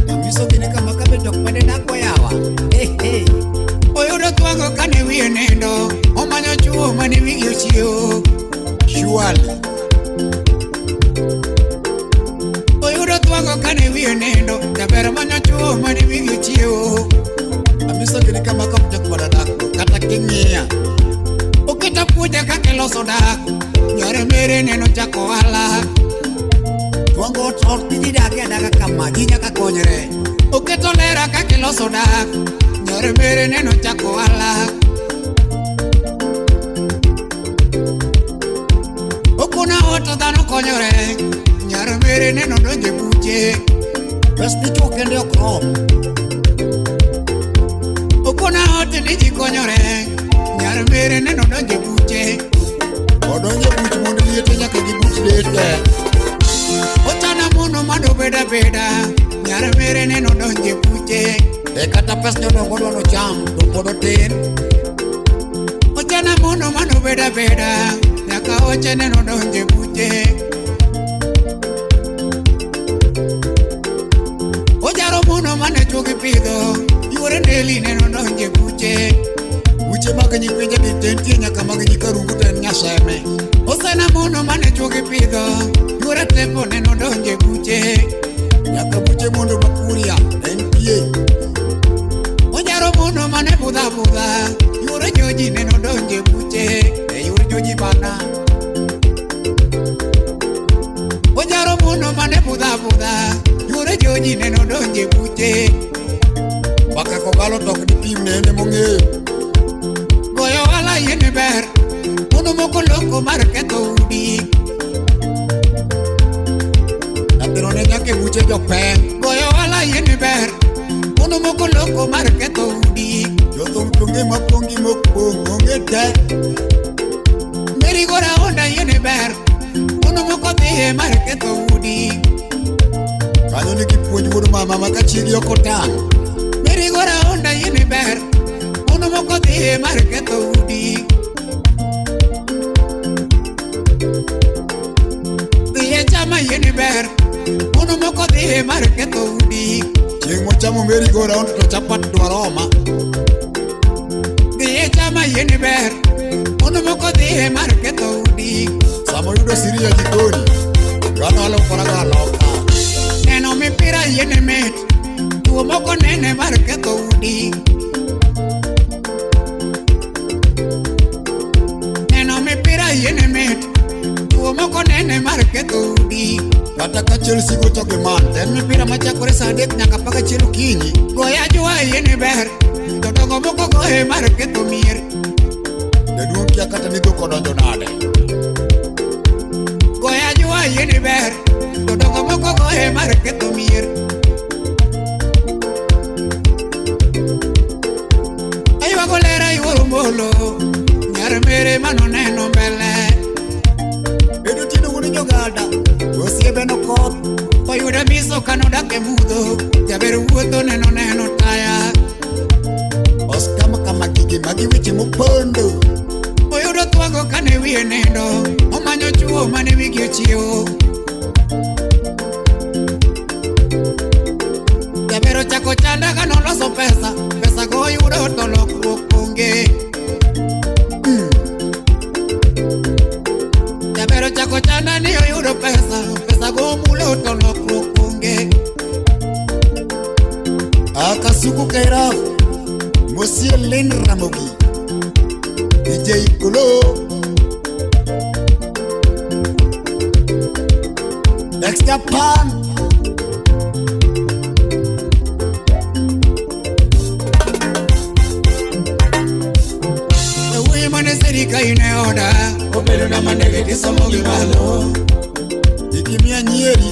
Amiso gini kama kabe jok mane dakgo yawa. Hey, hey. Oyudo twago kane wiye nindo, omanyo chuo mane wigi ochiewo. Surely. Oyudo twago kane wiye nindo, jaber manyo chuo mane wigi ochiewo. Amiso gini kama kap jok mane dakgo kata king'iya. Oketa puonja kaka iloso dak, nyar mere neno chako ohala. Twango ot ot ji dagi adaga kama ji nyaka konyre. Oketo lera kaka iloso dak, nyar mere neno chako ohala. Okuna ot dhano konyore, nyar mere neno donje buche. Pes dichuo kende ok rom. Okuna ot ni ji konyore, nyar mere neno donje buche. Odonjo buch mond liete nyaka gi buch dete. Ochana mono mado beda beda, nyar mere neno donje buche. E kata pes jodongo dwaro cham to pod otin. Ochana mono mano beda beda, nyaka oche neno donje buche. Ojaro mono mane chuogi pidho, yuore ndeli neno donje buche. Buche mag nyipinje gi te nitie nyaka mag nyikarungu to en nyaseme. Osena mono mane chuogi pidho, yuore tepo neno donje buche. Nyaka buche mondo makuria entie. Ojaro mono mane budha budha, yuore joji neno donje buche. E yor joji bana. Ojaro mono mane budha budha, yuore joji neno donje buche. Mbaka kogalo to ok dipim ne en emong'eyo. Goyo ohala yien ber, mono moko loko mar ketho udi. Nyathino ne nyaka e buche jopeng. Goyo ohala yien ber, mono moko loko mar ketho udi. Jothum to ng'e mapong' gi mok pong' onge te. Meri go raonda yien ber, mono moko dhiye mar ketho udi. Kanyo nigi puonj wuod mama ma ka chiegi ok otang'. Meri go raonda yien ber, mono moko dhiye mar ketho udi. Dhiye chama yien ber, mono moko dhiye mar ketho udi. Chieng' mochamo Mary go round to chapat dwaro oma. Dhiye chama yien ber, mono moko dhiye mar ketho udi. Sama oyudo siria jikoni, dhano alokora ga aloka. Neno mipira yien mit, tuo moko nene mar ketho udi. Neno mipira yien mit, tuo moko nene mar ketho udi. Kata ka Chelsea gocho gi Man, to en mipira machakore saa adek nyaka apar gachiel okinyi. Goyo ajwa yien ber, jodongo moko goye mar ketho mier. Jaduong' kia kata ni dhok odonjo nade. Goyo ajwa yien ber, jodongo moko goye mar ketho mier. Aywago lera yuoro mon, Opolo, nyar mere manoneno mbele. Bedo tino wuod jogada, osiepe nokoth. Oyudo miso kanodak e mudho, jaber wuotho neno neno taya. Oscar kama gigi magi weche mopondo. Oyudo thwago kane wiye nindo, omanyo chuo mane wigi ochiewo. Jaber ochako chanda kanoloso pesa, pesa go oyudo to lokruok onge. Jaber ochako chanda ni oyudo pesa, pesa go mulo to lokruok onge. Akasuku Kairaf, Mosie Lin Ramogi, DJ Kolo, Dexter Pan, Wuoyi mane sirikal ne oda, Obedo na mandege tisomo gi malo. Ikimia Nyeri,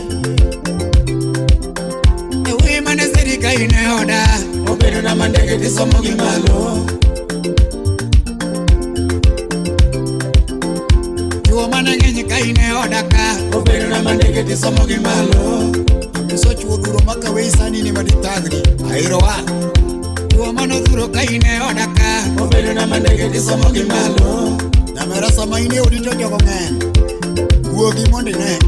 wuoyi mane sirikal ne oda. Obedo na mandege tisomo gi malo. Chuo mane ng'eny ka in e oda ka. Obedo na mandege tisomo gi malo. Amiso chuo duro maka wei sani ni maditagni, aerowa. Chuo manodhuro ka in e oda ka. Obedo na mandege tisomo gi malo. Nyamera sama in e odi to jogo ng'eny, wuogi mondo ine.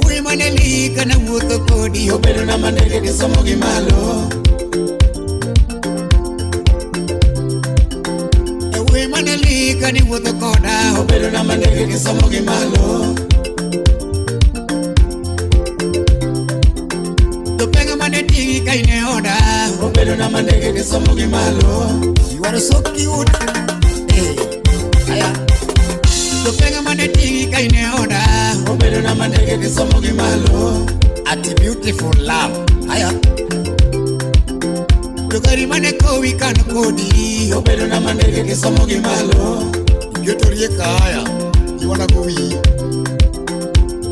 Wuoyi mane lii kana wuotho kodi. Obedo na mandege tisomo gi malo. Wuoyi mane lii kani wuotho koda. Obedo na mandege tisomo gi malo. Jopengo mane ting'i ka in e oda. Obedo na mandege tisomo gi malo. You are so cute. Hey, aya. Jopengo mane ting'i ka in e oda. Obedo na mandege tisomo gi malo. Ati beautiful love. Aya. Jogari mane kowi kan kodi. Obedo na mandege tisomo gi malo. Iketo rieka aya. Iwana go wiyi.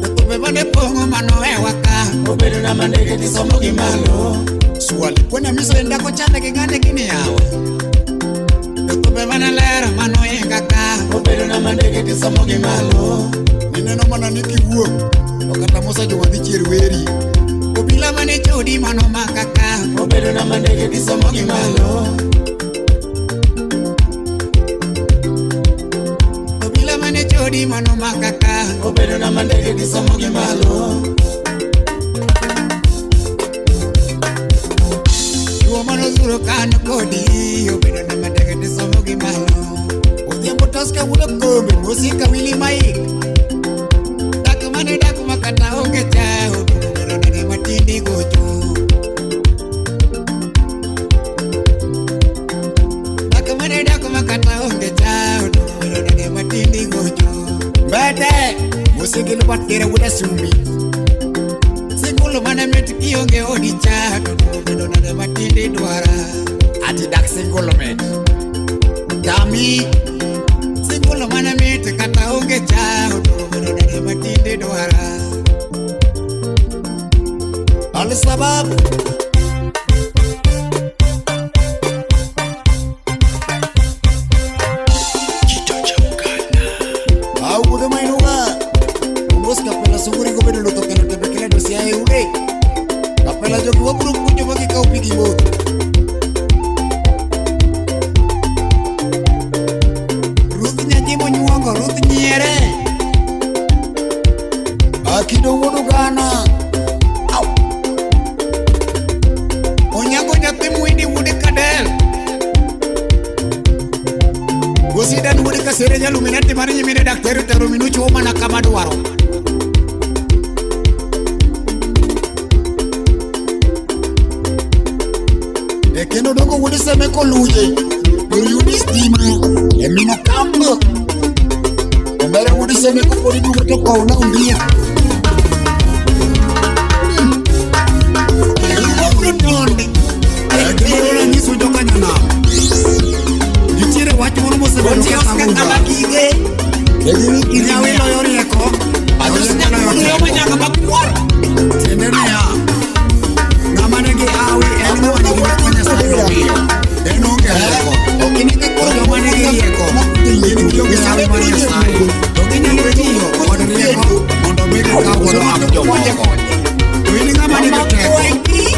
Jothumbe mane pong'o manowewa ka. Obedo na mandege tisomo gi malo. Swali. Kwani amiso endako chande gi ng'ane gini yawa. Jothumbe mane lero manoinga ka. Obedo na mandege tisomo gi malo. Nineno mana ni kiwuok. To kata Musa Juma dhi chier weri. Obila mane chodi manomaka ka. Obedo na mandege tisomo gi malo. Obila mane chodi manomaka ka. Obedo na mandege tisomo gi malo. Chuo manodhuro kan kodi. Obedo na mandege tisomo gi malo. Odhiambo Tusker wuod Kombe, Mosika Willy Mike. Dak mane dak makata onge cha. Oduogo bedo nade matindi gocho. Dak mane dak makata onge cha. Oduogo bedo nade matindi gocho. Mbete, Mosiki Lubert Dere wuod Asumbi. Singul mane mit kionge odi cha. Oduogo bedo nade matindi dwara. Ati dak single mit. Tami, Singul mane mit kata onge cha. Oduogo bedo nade matindi dwara. Al Sabab. Au wuodhe mainuga. Omos kapela sunguri go bedo lotho kendo tembe kila dosia e ude. Kapela jogi wabiro puonjo ma gikawo pi gimodho. Ruth nyajimo nyuongo, Ruth nyiere. Akido wuod Ugana. Au. Onyango nyathi mwindi wuod Kadel. Gosidan wuod Kasere jaluminati mar nyimine daktari otero minu chuo mana kama dwaro. E kendo dongo wuod Seme koluje. Oyudi stima e mino kambo. Omera wuod Seme kopodi dugo to kowna ondiek. Gimoro nanyiso jokanyanam. Nitiere wach moro mosebedo Oti ka Oscar thagoga. kama gige. Nyawi loyo rieko, to rieko loyo Yo teko. manyaka makwar. Tiende niya, ng'ama nigi hawi en ng'ama nigi rieko Nyasaye nomiyo. En onge rieko. To joma nigi rieko mbui mar Nyasaye, to ginyalo tiyo kod rieko mondo mi gikaw godo hak jomoko. To in ng'ama nigi teko,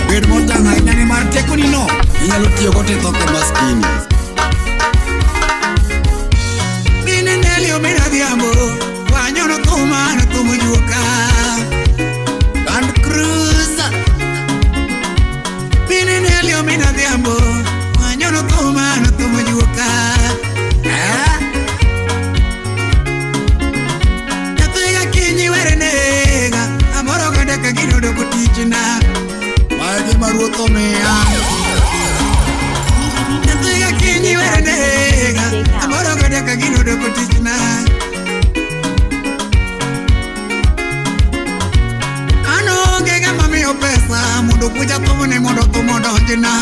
bed motang' ahinya nimar tekonino inyalo tiyogo titho ka maskini. Mine Nelly omera Adhiambo, wanyono thuma no thumo juoka. Land Cruiser. Mine Nelly omera Adhiambo, wanyono thuma no thumo juoka. Eh? Nyathina kinyi were nega, amoro kata ka gino doko tichna. Mae gima ruoth omiya. Nyathina kinyi were nega, amoro kata ka gino doko tichna. An onge ng'ama miyo pesa mondo puonja thumni mondo thum odonjna.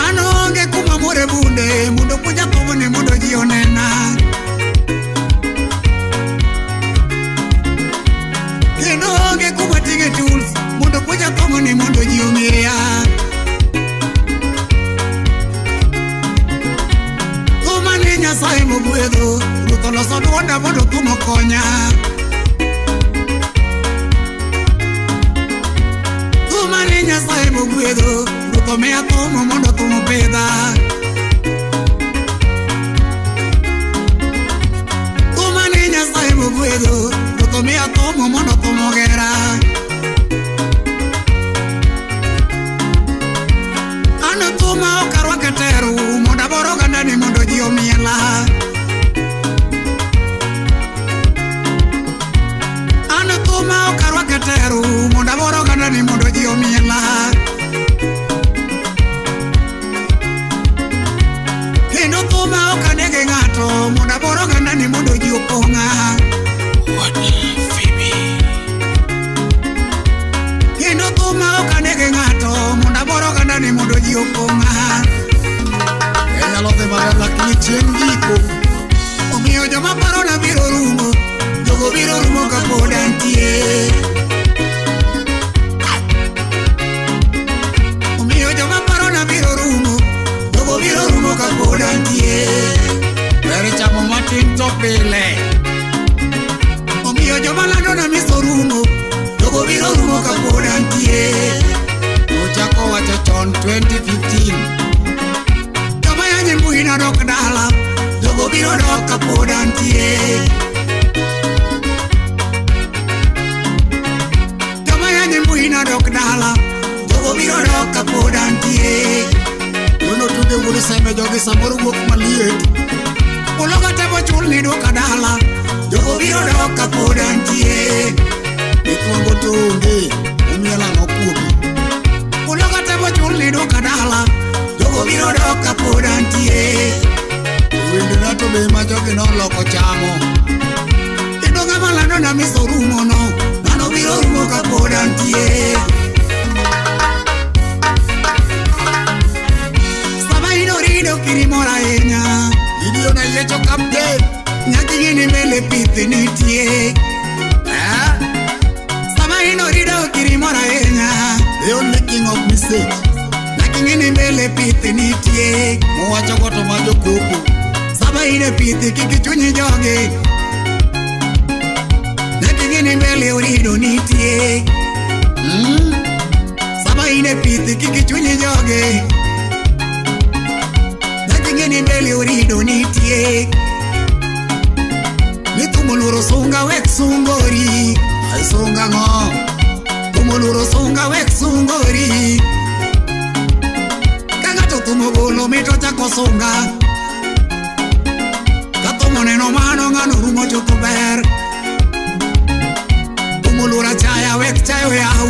An onge kuma more bunde mondo puonja thumni mondo ji onena. Kendo onge kuma ting'e tools mondo puonja thumni mondo ji ong'eya. Thuma ni Nyasaye mogwedho, ruoth oloso duonda mondo thum okonya. Thuma ni Nyasaye mogwedho, ruoth omiya thum mondo thum opidha. Thuma ni Nyasaye mogwedho, ruoth omiya thum mondo thum ogera. An thuma ok arwak e teru mondo abor ogandani mondo ji omiela. An thuma ok arwak e teru mondo abor ogandani mondo ji omiela. Kendo thuma ok anege ng'ato mondo abor ogandani mondo ji opong'a. Kendo thuma ok anege ng'ato mondo abor ogandani mondo ji opong'a. Inyalo dhi maber lakini chieng' giko. Omiyo joma parona biro rumo, jogo biro rumo kapod antie. Omiyo joma parona biro rumo, jogo biro rumo kapod antie. Ber chamo matin to pile. Omiyo joma landona miso rumo, jogo biro rumo kapod antie. Nochako wacho chon 2015. Joma yanye mbui nodok dala, jogo biro dok kapod antie. Joma yanye mbui nodok dala, jogo biro dok kapod antie. Yono tuge wuod Sembe jogi samoro wuok maliet. Uloga temo chulni duoka dala, jogo biro dok kapod antie. Ithwango to onge, umiela nokuogi. Uloga temo chulni duoka dala, jogo biro dok kapod antie. Wendena to be ma jogi noloko chamo. Kendo ng'ama landona miso rumo no, mano biro rumo kapod antie. Sama inorido kirimor ahinya, Gideon Ayiecho captain. nyaka ing'e ni mbele pith nitie. Eh? Sama inorido kirimor ahinya, The only king of mistake. nyaka ing'e ni mbele pith nitie. Mowacho go to ma jokopo. Sama in e pith kik chunyi jogi, nyaka ing'e ni mbele orido nitie. Sama in e pith kik chunyi jogi, nyaka ing'e ni mbele orido nitie. Ni thumo luoro sunga wek sungori, Ai sunga ng'o? thumo luoro sunga wek sungori. Ka ng'ato thumo golo mit ochako sunga, ka thumo neno mano ng'ano rumo chutho ber. Thumo luoro achaya wek chayo yau,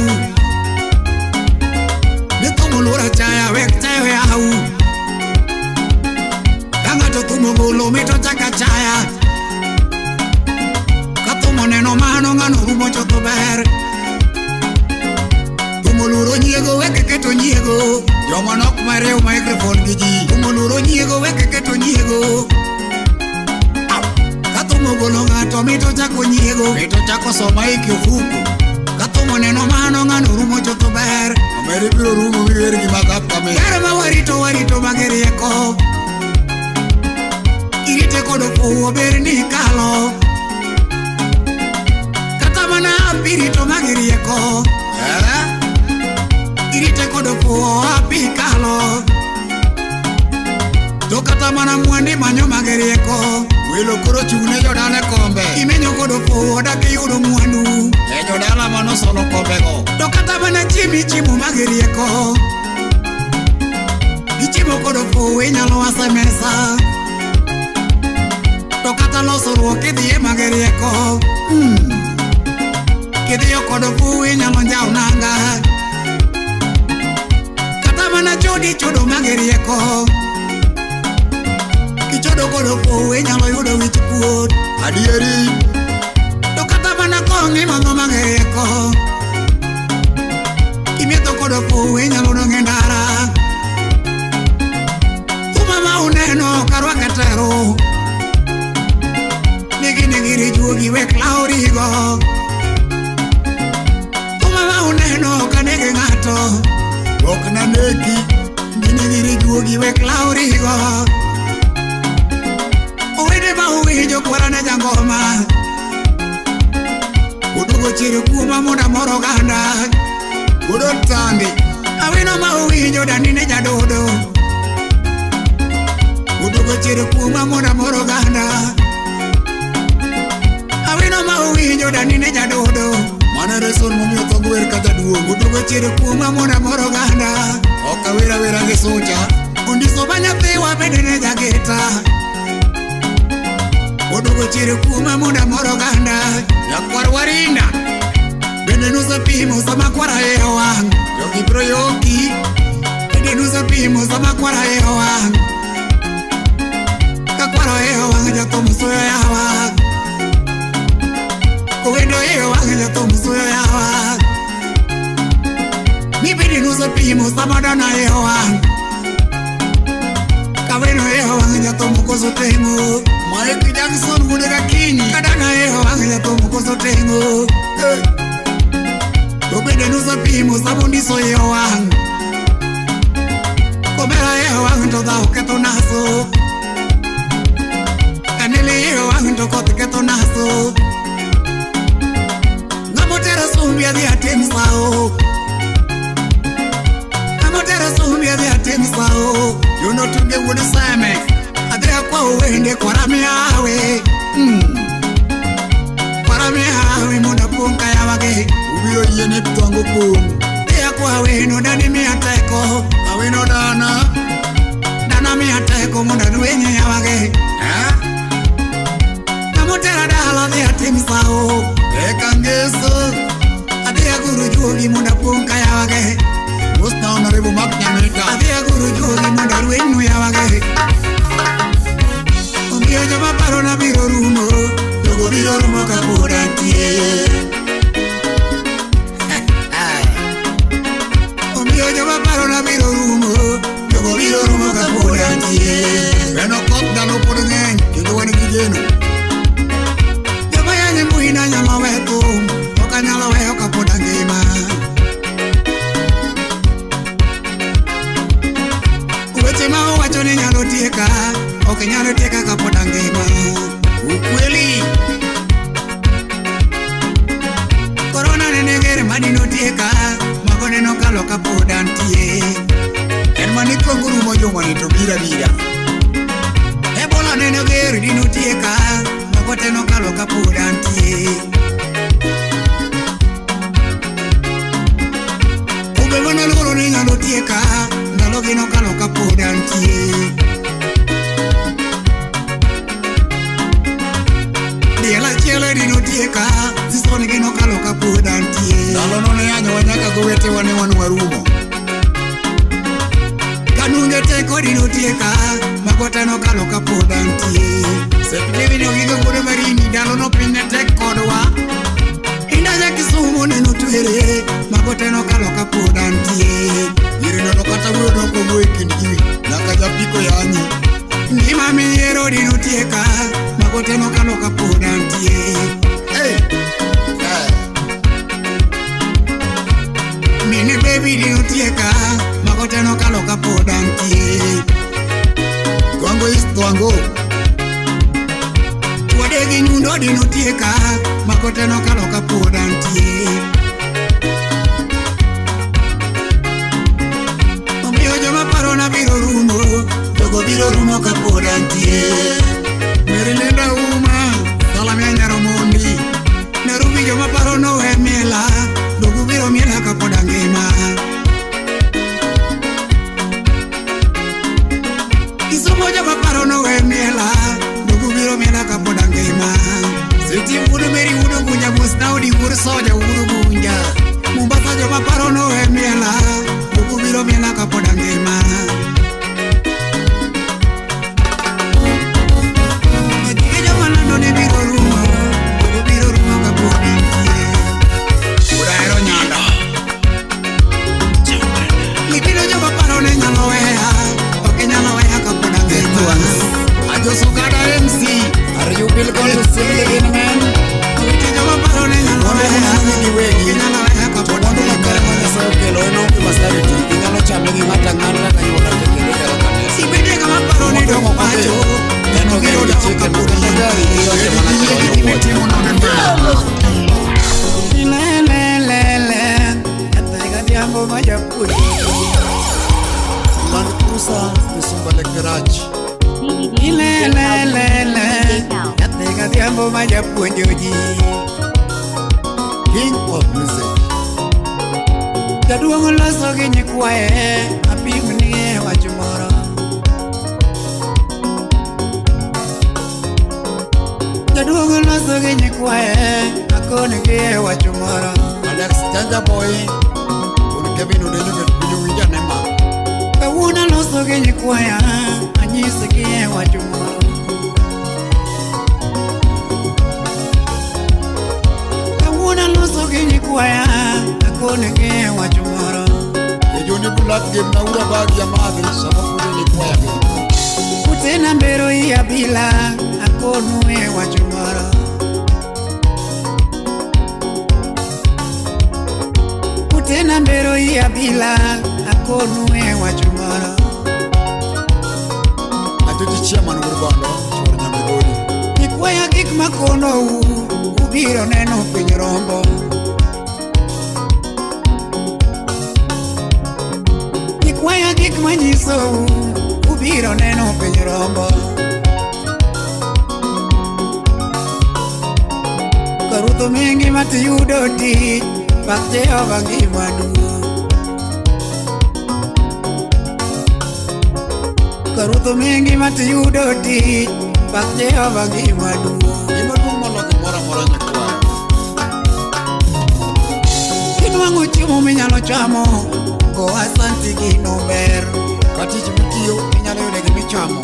ni thumo luoro achaya wek chayo yau. Ka ng'ato thumo golo mit ochako achaya, ka thumo neno mano ng'ano rumo chutho ber. Thumo luoro nyiego wek keto nyiego, Joma nok mariw microphone gi ji. thumo luoro nyiego wek keto nyiego. Ka thumo golo ng'ato mit ochako nyiego, Mit ochako soma e ofuku. ka thumo neno mano ng'ano rumo chutho ber. Omeri biro rumo miwer gi magap kame. Ber ma warito warito magerieko. Irite kodo fuwo ber ni kalo. Kata mana apirito magerieko. Irite kodo fuwo api kalo. To kata mana mwandi manyo magerieko. Welo koro chung'ne jodala e kombe. Imenyo kodo fuwo dak iyudo mwandu. E jodala manosolo kombego. To kata mana chiemi chiemo magerieko. Ichiemo kodo fuwo inyalo wase mesa. To kata losoruok idhiye magerieko. Kidhiyo kodo fuwo inyalo njawo nanga. Kata mana chodi chodo magerieko. Kichodo kodo fuwo inyalo yudo wich kuot. Adieri. To kata mana kong' imadho magerieko. Kimetho kodo fuwo inyalo dong' e ndara. Thuma ma uneno karwako e tero. Nigi nigi juogi wek lawo rigo. Thuma ma uneno ka nigi ng'ato. Ok nanegi. Nigi nigi juogi wek lawo rigo. Owete ma uwinjo kwara ne jangoma. Oduogo chiro kuoma mondo amor oganda. Wuod Otandi. Awino ma uwinjo dani ne jadodo. Oduogo chiro kuoma mondo amor oganda. Awino ma uwinjo dani ne jadodo. Mano e reson momiyo tho wer ka jaduong'. Oduogo chiro kuoma mondo amor oganda. Ok awer awera gi sucha. Ondiso ma nyathiwa bende ne jagita. Oduogo chiro kuoma mondo amor oganda. Nyakwar Warinda. Bende nosepimo sama kwara e owang'. Jogi biro yoki. Bende nosepimo sama kwara e owang'. Ka kwara e owang' jathum suyo yawa. Kowendo e owang' jathum suyo yawa. Ni bende nosepimo sama dana e owang'. Kaweno e owang' jathum koso teng'o. Mike Jackson wuod Gakinyi. Ka dana e owang' jathum koso teng'o. To bende nosepimo sama ondiso e owang'. Komera e owang' to dhawo ketho naso. Kanele e owang' to koth ketho naso. Ng'ama otero sumbi adhi atim sawo. Ng'ama otero sumbi adhi atim sawo. Jono Tunge wuod Seme. Adhi akwa owende kwara miawe. Kwara miawe mondo apuong' kayawagi. Ubiro yiene twango pong'. Adhi akwa awino dani miya teko. Awino dana. Dana miya teko mondo adwenye yawagi. Ng'ama otera dala adhi atim sawo. Eka ngeso. Adhi aguro juogi mondo apuong' kayawagi. Mosna Honorable Mark Nyamita. Adhi aguro juogi mondo arwenynu yawagi. Omiyo joma parona biro rumo. Jogo biro rumo kapod antie. Omiyo joma parona biro rumo. Jogo biro rumo kapod antie. Beno koth ndalo pod ng'eny kendo wan gi geno. Joma yanye mbui na nyalo weyo thum. Ok anyalo weyo kapod angima. Weche ma owacho ni nyalo tieka. Ok nyalo tieka kapod angima. Ukweli. Korona nene ger mani notieka. Mago ne nokalo kapod antie. En mani kuongo rumo jumani to biro abira. Ebola nene ger di notieka. Mago te nokalo kapod antie. Ube mane luoro ni nyalo tieka. Ndalogi nokalo kapod antie. Diel achiel di notieka. Sison gi nokalo kapod antie. Ndalono ne yanyowa nyaka gowetewa ne wan warumo. Kanunge teko di notieka. Mago te nokalo kapod antie. Septevino gigo wuod Marini ndalono piny ne tek kodwa. Inda ja Kisumu ne notwere. Mago te nokalo kapod antie. Nyiri nono kata wuoyo nok owuoyo e kind ji. Nyaka japiko yanyi. Ngima miyiero di notieka. Mago te nokalo kapod antie. Hey. Mine baby di notieka. Mago te nokalo kapod antie. Wango. Chwade gi nyundo dino tieka, makote nokalo kapod antie. Omiyo joma parona biro rumo, jogo biro rumo kapod antie. Mary Linda Uma, Salamia Nyaromondi. Nairobi joma parono we miela, dugu biro miela kapod angima. Kisumu joma parono we miela, dugu biro miela kapod angima. Siti wuod Meri wuod Ogunja, mos Daudi wuod Soja wuod Ogunja. Mombasa joma parono we miela, dugu biro miela kapod angima. Gige joma lando ni biro rumo, dugu biro rumo kapod antie. Udahero Nyanda. Nyithindo joma paro ni nyalo weya, ok ginyalo weya kapod angima. Ajoso Gada MC. Are you Bill going to sing again, man? Owete joma paro ni nyalo Mwandu weya, mana ni ok giwegi. ginyalo weya kapod Mwandu makare ma angima. Nyasaye okelo en onge masariti. Ginyalo chame gi ng'ato ang'ata ka anyuola te kendo gero kanisa. Ibede ng'ama paro ni Mwandu dok moko be, pacho, en to ogero biro gi dok chike ma kapod kata gari idonje mana antie. kidonjo Gima wuoth. itimo nono Lelelele, nyathi gadhiambo ma japuonj. Land Cruiser misumba leke rach. Lelelele, nyathi gadhiambo ma japuonjo ji. King of music. Jaduong' loso gi nyikwaye, apimnie wach moro. Jaduong' loso gi nyikwaye, akonigi e wach moro. Alex Janja Boy. Un Kevin Odenyo ket piny owinj ane ma. Kawuono aloso gi nyikwaya, anyisgi e wach moro. Kawuono aloso gi nyikwaya, akonigi e wach moro. Ejoni Black Game naura bagi ya madhi sama puonjo nyikwaya gi. Utena mbero iya bila, akonu e wach moro. Utena mbero iya bila, akonu e wach moro. Ajoji chairman wuod Bondo, chuor Nyamigori. Nyikwaya gik makonou, ubiro neno piny rombo. Nyikwaya gik manyisou, ubiro neno piny rombo. Karudho mingi matiyudo tich, pak Jehova ngima duong'. Karudho mingi matiyudo tich, pak Jehova ngima duong'. Gima duong' moloyo gimoro amora nyikwaya. Kinwang'o chiemo minyalo chamo, go asanti gino ber. Ka tich mitiyo inyalo yude gimichamo.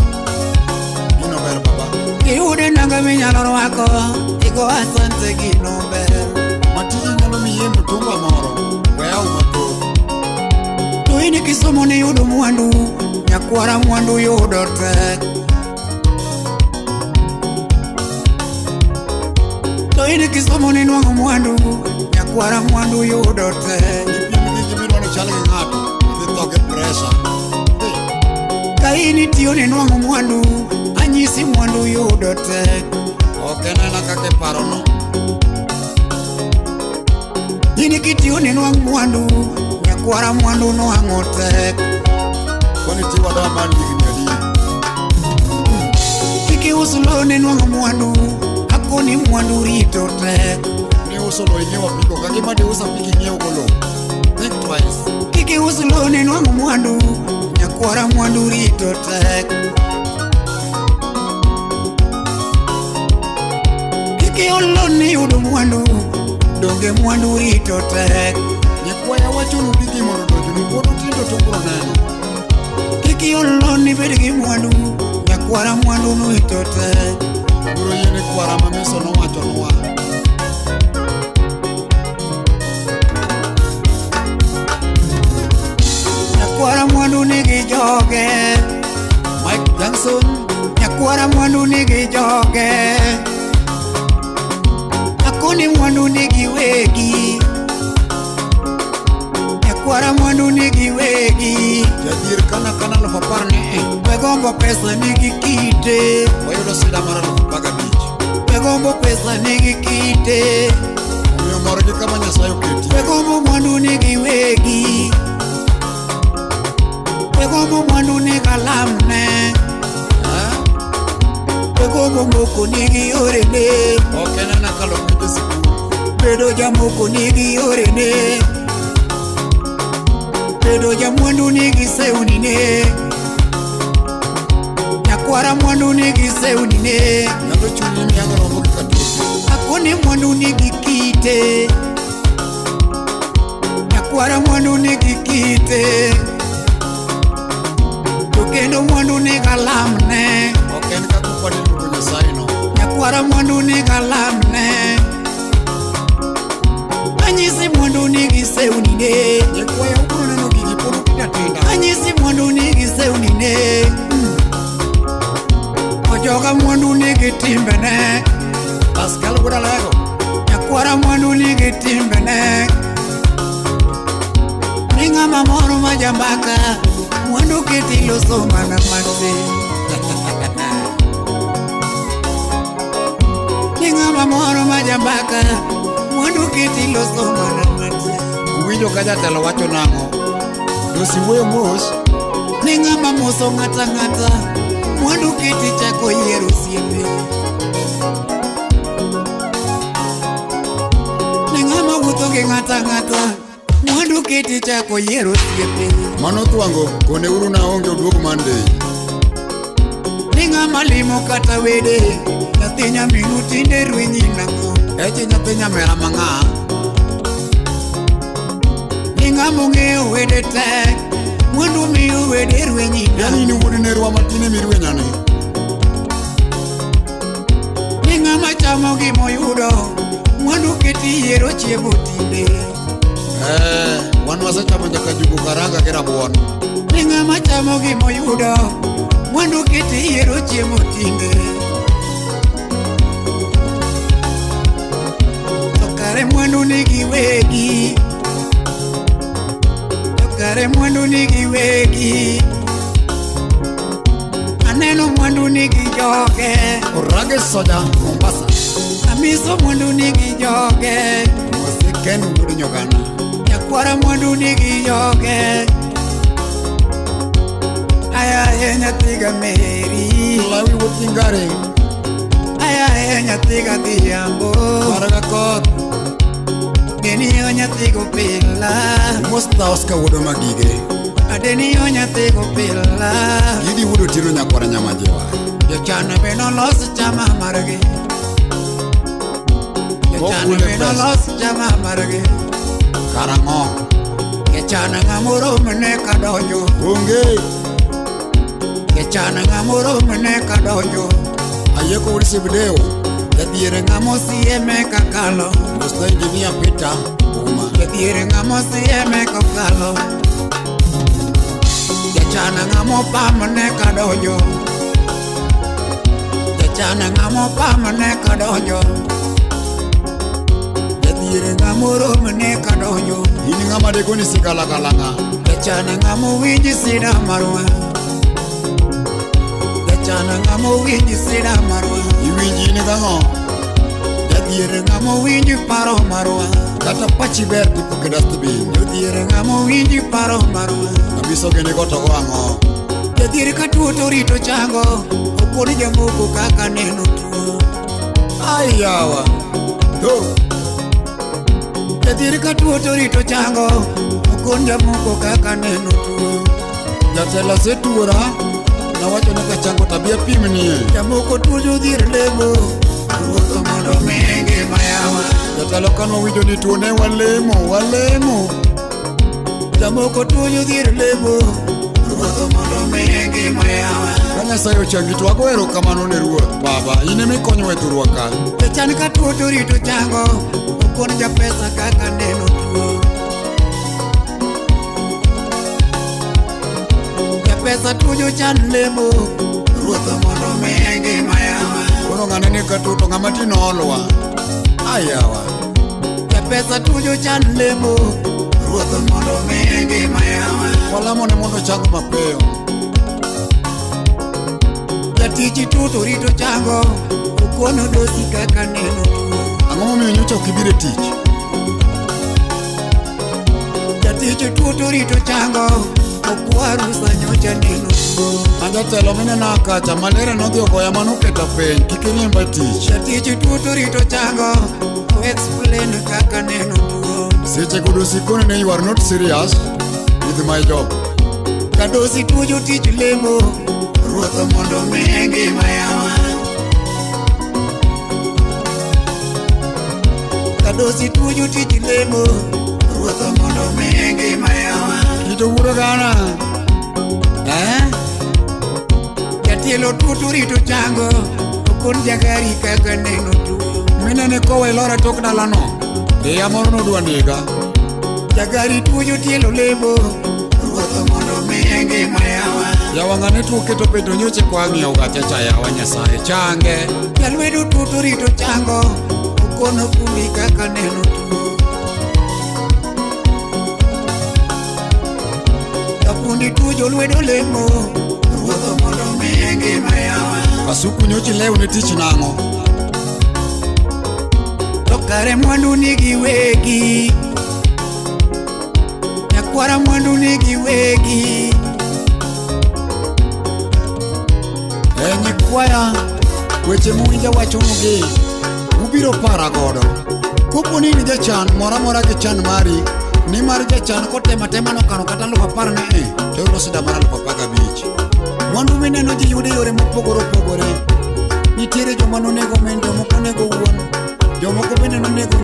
Gino ber baba. Kiyude nanga minyalo rwako, igo asante gino ber. Ma tiji nyalo miyi mtumba moro. We aw mathoth. To in kisomo ni yudo mwandu, nyakwara mwandu yudo tek. To in kisomo ni nwang'o mwandu, nyakwara mwandu yudo tek. Ipim gi gimidwa ni chal gi ng'ato, idhi tho gi pressure. Hey, Ka in itiyo ni nwang'o mwandu, anyisi mwandu yudo tek. ok en aena kaka iparono. In kitiyo ni nwang' mwandu, nyakwara mwandu nwang'o tek. Kwani tiwa dawa mar higni adi? Kik ius lo ne nwang'o mwandu, akoni mwandu rito tek. Ni uso lo ing'iewo apiko, ka gima dius apiko ing'iew go lo. Think twice. Kik ius lo ne nwang'o mwandu, nyakwara mwandu rito tek. Kik iol lo ni yudo mwandu, donge mwandu rito tek. Nyikwaya wachonu gigi mondo odonjnu, pod utindo to ubiro neno. Kik iol lo ni bed gi mwandu, nyakwara mwandu rito tek. Biro yiene kwara ma miso nowachonwa. Nyakwara mwandu nigi joge, Mike Johnson, nyakwara mwandu nigi joge. Akoni mwandu nigi wegi, nyakwara mwandu nigi wegi. jadier kana kana 10,000 ni e. Wego Wegombo pesa nigi kite. Wayudo sida mar 15,000. Wegombo pesa nigi kite. Omiyo mor gi kama Nyasaye oketi. Wegombo mwandu nigi wegi. Wegombo mwandu ni kalamne. Wegombo moko nigi yorene. Ok en ana kalo penj e sikul. Bedo jamoko nigi yorene. Bedo jamwandu nigi sewnine. Nyakwara mwandu nigi sewnine. Nyalo chuni ni ang' rombo gi katoke. Akoni mwandu nigi kite. Nyakwara mwandu nigi kite. To kendo mwandu ni kalamne. Ok en kaka ukwade luongo Nyasaye no. Nyakwara mwandu ni kalamne. Anyisi mwandu nigi sewnine. Nyikwaya ubiro neno gigi pod utinda tinda. Anyisi mwandu nigi sewnine. Ojoga mwandu nigi timbene. Pascal wuod Alego. Nyakwara mwandu nigi timbene. Ni ng'ama moro ma jambaka. Mwandu keti loso mana matin. Ni ng'ama moro ma jambaka. Mwandu keti loso mana matin. Uwinjo ka jatelo wacho nang'o? Dosi wuoyo mos. Ni ng'ama moso ng'ata ng'ata. Mwandu keti chako yiero osiepe. Ni ng'ama wuotho gi ng'ata ng'ata. Mwandu keti chako yiero osiepe. Mano thwango kone uru na onge oduog Monday. Ni ng'ama limo kata wede. Nyathi nyaminu tinde rwenyi nang'o? Eche nyathi nyamera mang'a. Ni ng'ama ong'eyo wede te. Mwandu miyo wede rwenyi Yani nang'o? in wuod nerwa matin emirwenyani. Ni ng'ama chamo gimoyudo. Mwandu keti yiero chiemo tinde. Wan wasechamo nyaka njugu karanga gi rabuon. Ni ng'ama chamo gimoyudo. Mwandu keti yiero chiemo tinde. To kare mwandu nigi wegi. To kare mwandu nigi wegi. Aneno mwandu nigi joge. Orage soja Mombasa. Amiso mwandu nigi joge. Mose Ken wuod Nyogana. Nyakwara mwandu nigi joge. Ayaye nyathiga Meri. Lawi wuod Ingare. Ayaye nyathiga Dhiambo. Maraga koth. Deniyo nyathigo pila. Mosta Oscar wuod Magige. Adeniyo nyathigo pila. Gidi wuod Otieno nyakwara Nyamajiwa. Jochan be nolos chama margi. Jochan Gokule be pesa. nolos chama margi. Karang'o? Jochan ng'amoromne kadonjo. Onge. Jochan ng'amoromne kadonjo. Ayieko wuod Sibdeo. Jadhier ng'amo sieme kakalo. Mosta Engineer Peter Uma. Jadhier ng'amo sieme kokalo. Jachan ng'amo pamne kadonjo. Jachan ng'amo pamne kadonjo. Jadhier ng'amo romne kadonjo. In ng'ama degoni sigalagala ng'a? Jachan ng'amo winj sida marwa. Jachan ng'amo winj sida marwa. Iwinji in gang'o? Jadhier ng'amo winj paro marwa. Kata pachi ber tipo ke dustbin. Jodhier ng'amo winj paro marwa. Abiso gene go to go ang'o? Jadhier ka tuo to rito chango. Okon jamoko kaka neno tuo. Ai yawa. To. Jadhier ka tuo to rito chango. Okon jamoko kaka neno tuo. Jatelo asetuora. Nawacho ni kachango tabia pimnie. Jamoko tuo jodhier lemo. Ruoth mondo omiye ngima yawa. Jatelo kanwawinjo ni tuo ne walemo, walemo. Jamoko tuo jodhier lemo. Ruoth mondo omiye ngima yawa. Ka Nyasaye ochangi to wago erokamano ne Ruoth. Baba, in ema ikonyowa e thurwa ka. Jachan ka tuo to rito chango. Okon japesa kaka neno tuo. Japesa tuo jochan lemo. Ruoth mondo omiye ngima yawa. Koro ng'ane ni ka tuo to ng'ama ti noolwa. Ayawa. Japesa tuo jochan lemo. Ruoth mondo omiye ngima yawa. Walamo ne mondo ochang mapiyo. Jatiji tuto rito chango, okono dosi kaka neno tuo. Ang'o momiyo nyocha ok ibiro e tich? Jatiji tuto rito chango, okwarusa nyocha neno tuo. An jatelo minena kacha, malaria nodhi ogoya manoketa piny, kik iriemba e tich. Jatiji tuto rito chango, o explain kaka neno tuo. Seche go dosi koni ni you are not serious with my job. Kadosi tujo tich lemo, Ruoth mondo omiye ngima yawa. Kadosi tujo tich lemo, Ruoth mondo omiye ngima yawa. Kito wuoro gana. Eh? Jatielo tuto rito chango, okon jagari kaka neno tuo. Minene kowe lora tok dalano. Iya moro nodwa nega. Jagari tujo tielo lemo, Ruoth mondo omiye ngima yawa. Yawa ng'ane tuo keto penjo nyoche kwa ng'iewo gacha cha yawa Nyasaye change. Jalwedo tuto rito chango, okono fundi kaka neno tuo. Kafundi tujo lwedo lemo, Ruoth mondo omiye ngima yawa. Kasuku nyochi lew ne tich nang'o? To kare mwandu nigi wegi, nyakwara mwandu nigi wegi. E nyikwaya, weche muwinja wachonugi, ubiro para godo. Kopo ni in jachan, moro amora gi chan mari, nimar jachan kotemo atema nokano kata 10,000 ne e, to oyudo sida mar 15,000. Mwandu mineno ji yudo e yore mopogore opogore. Nitiere joma nonego min, jomoko onego wuon, jomoko bende nonego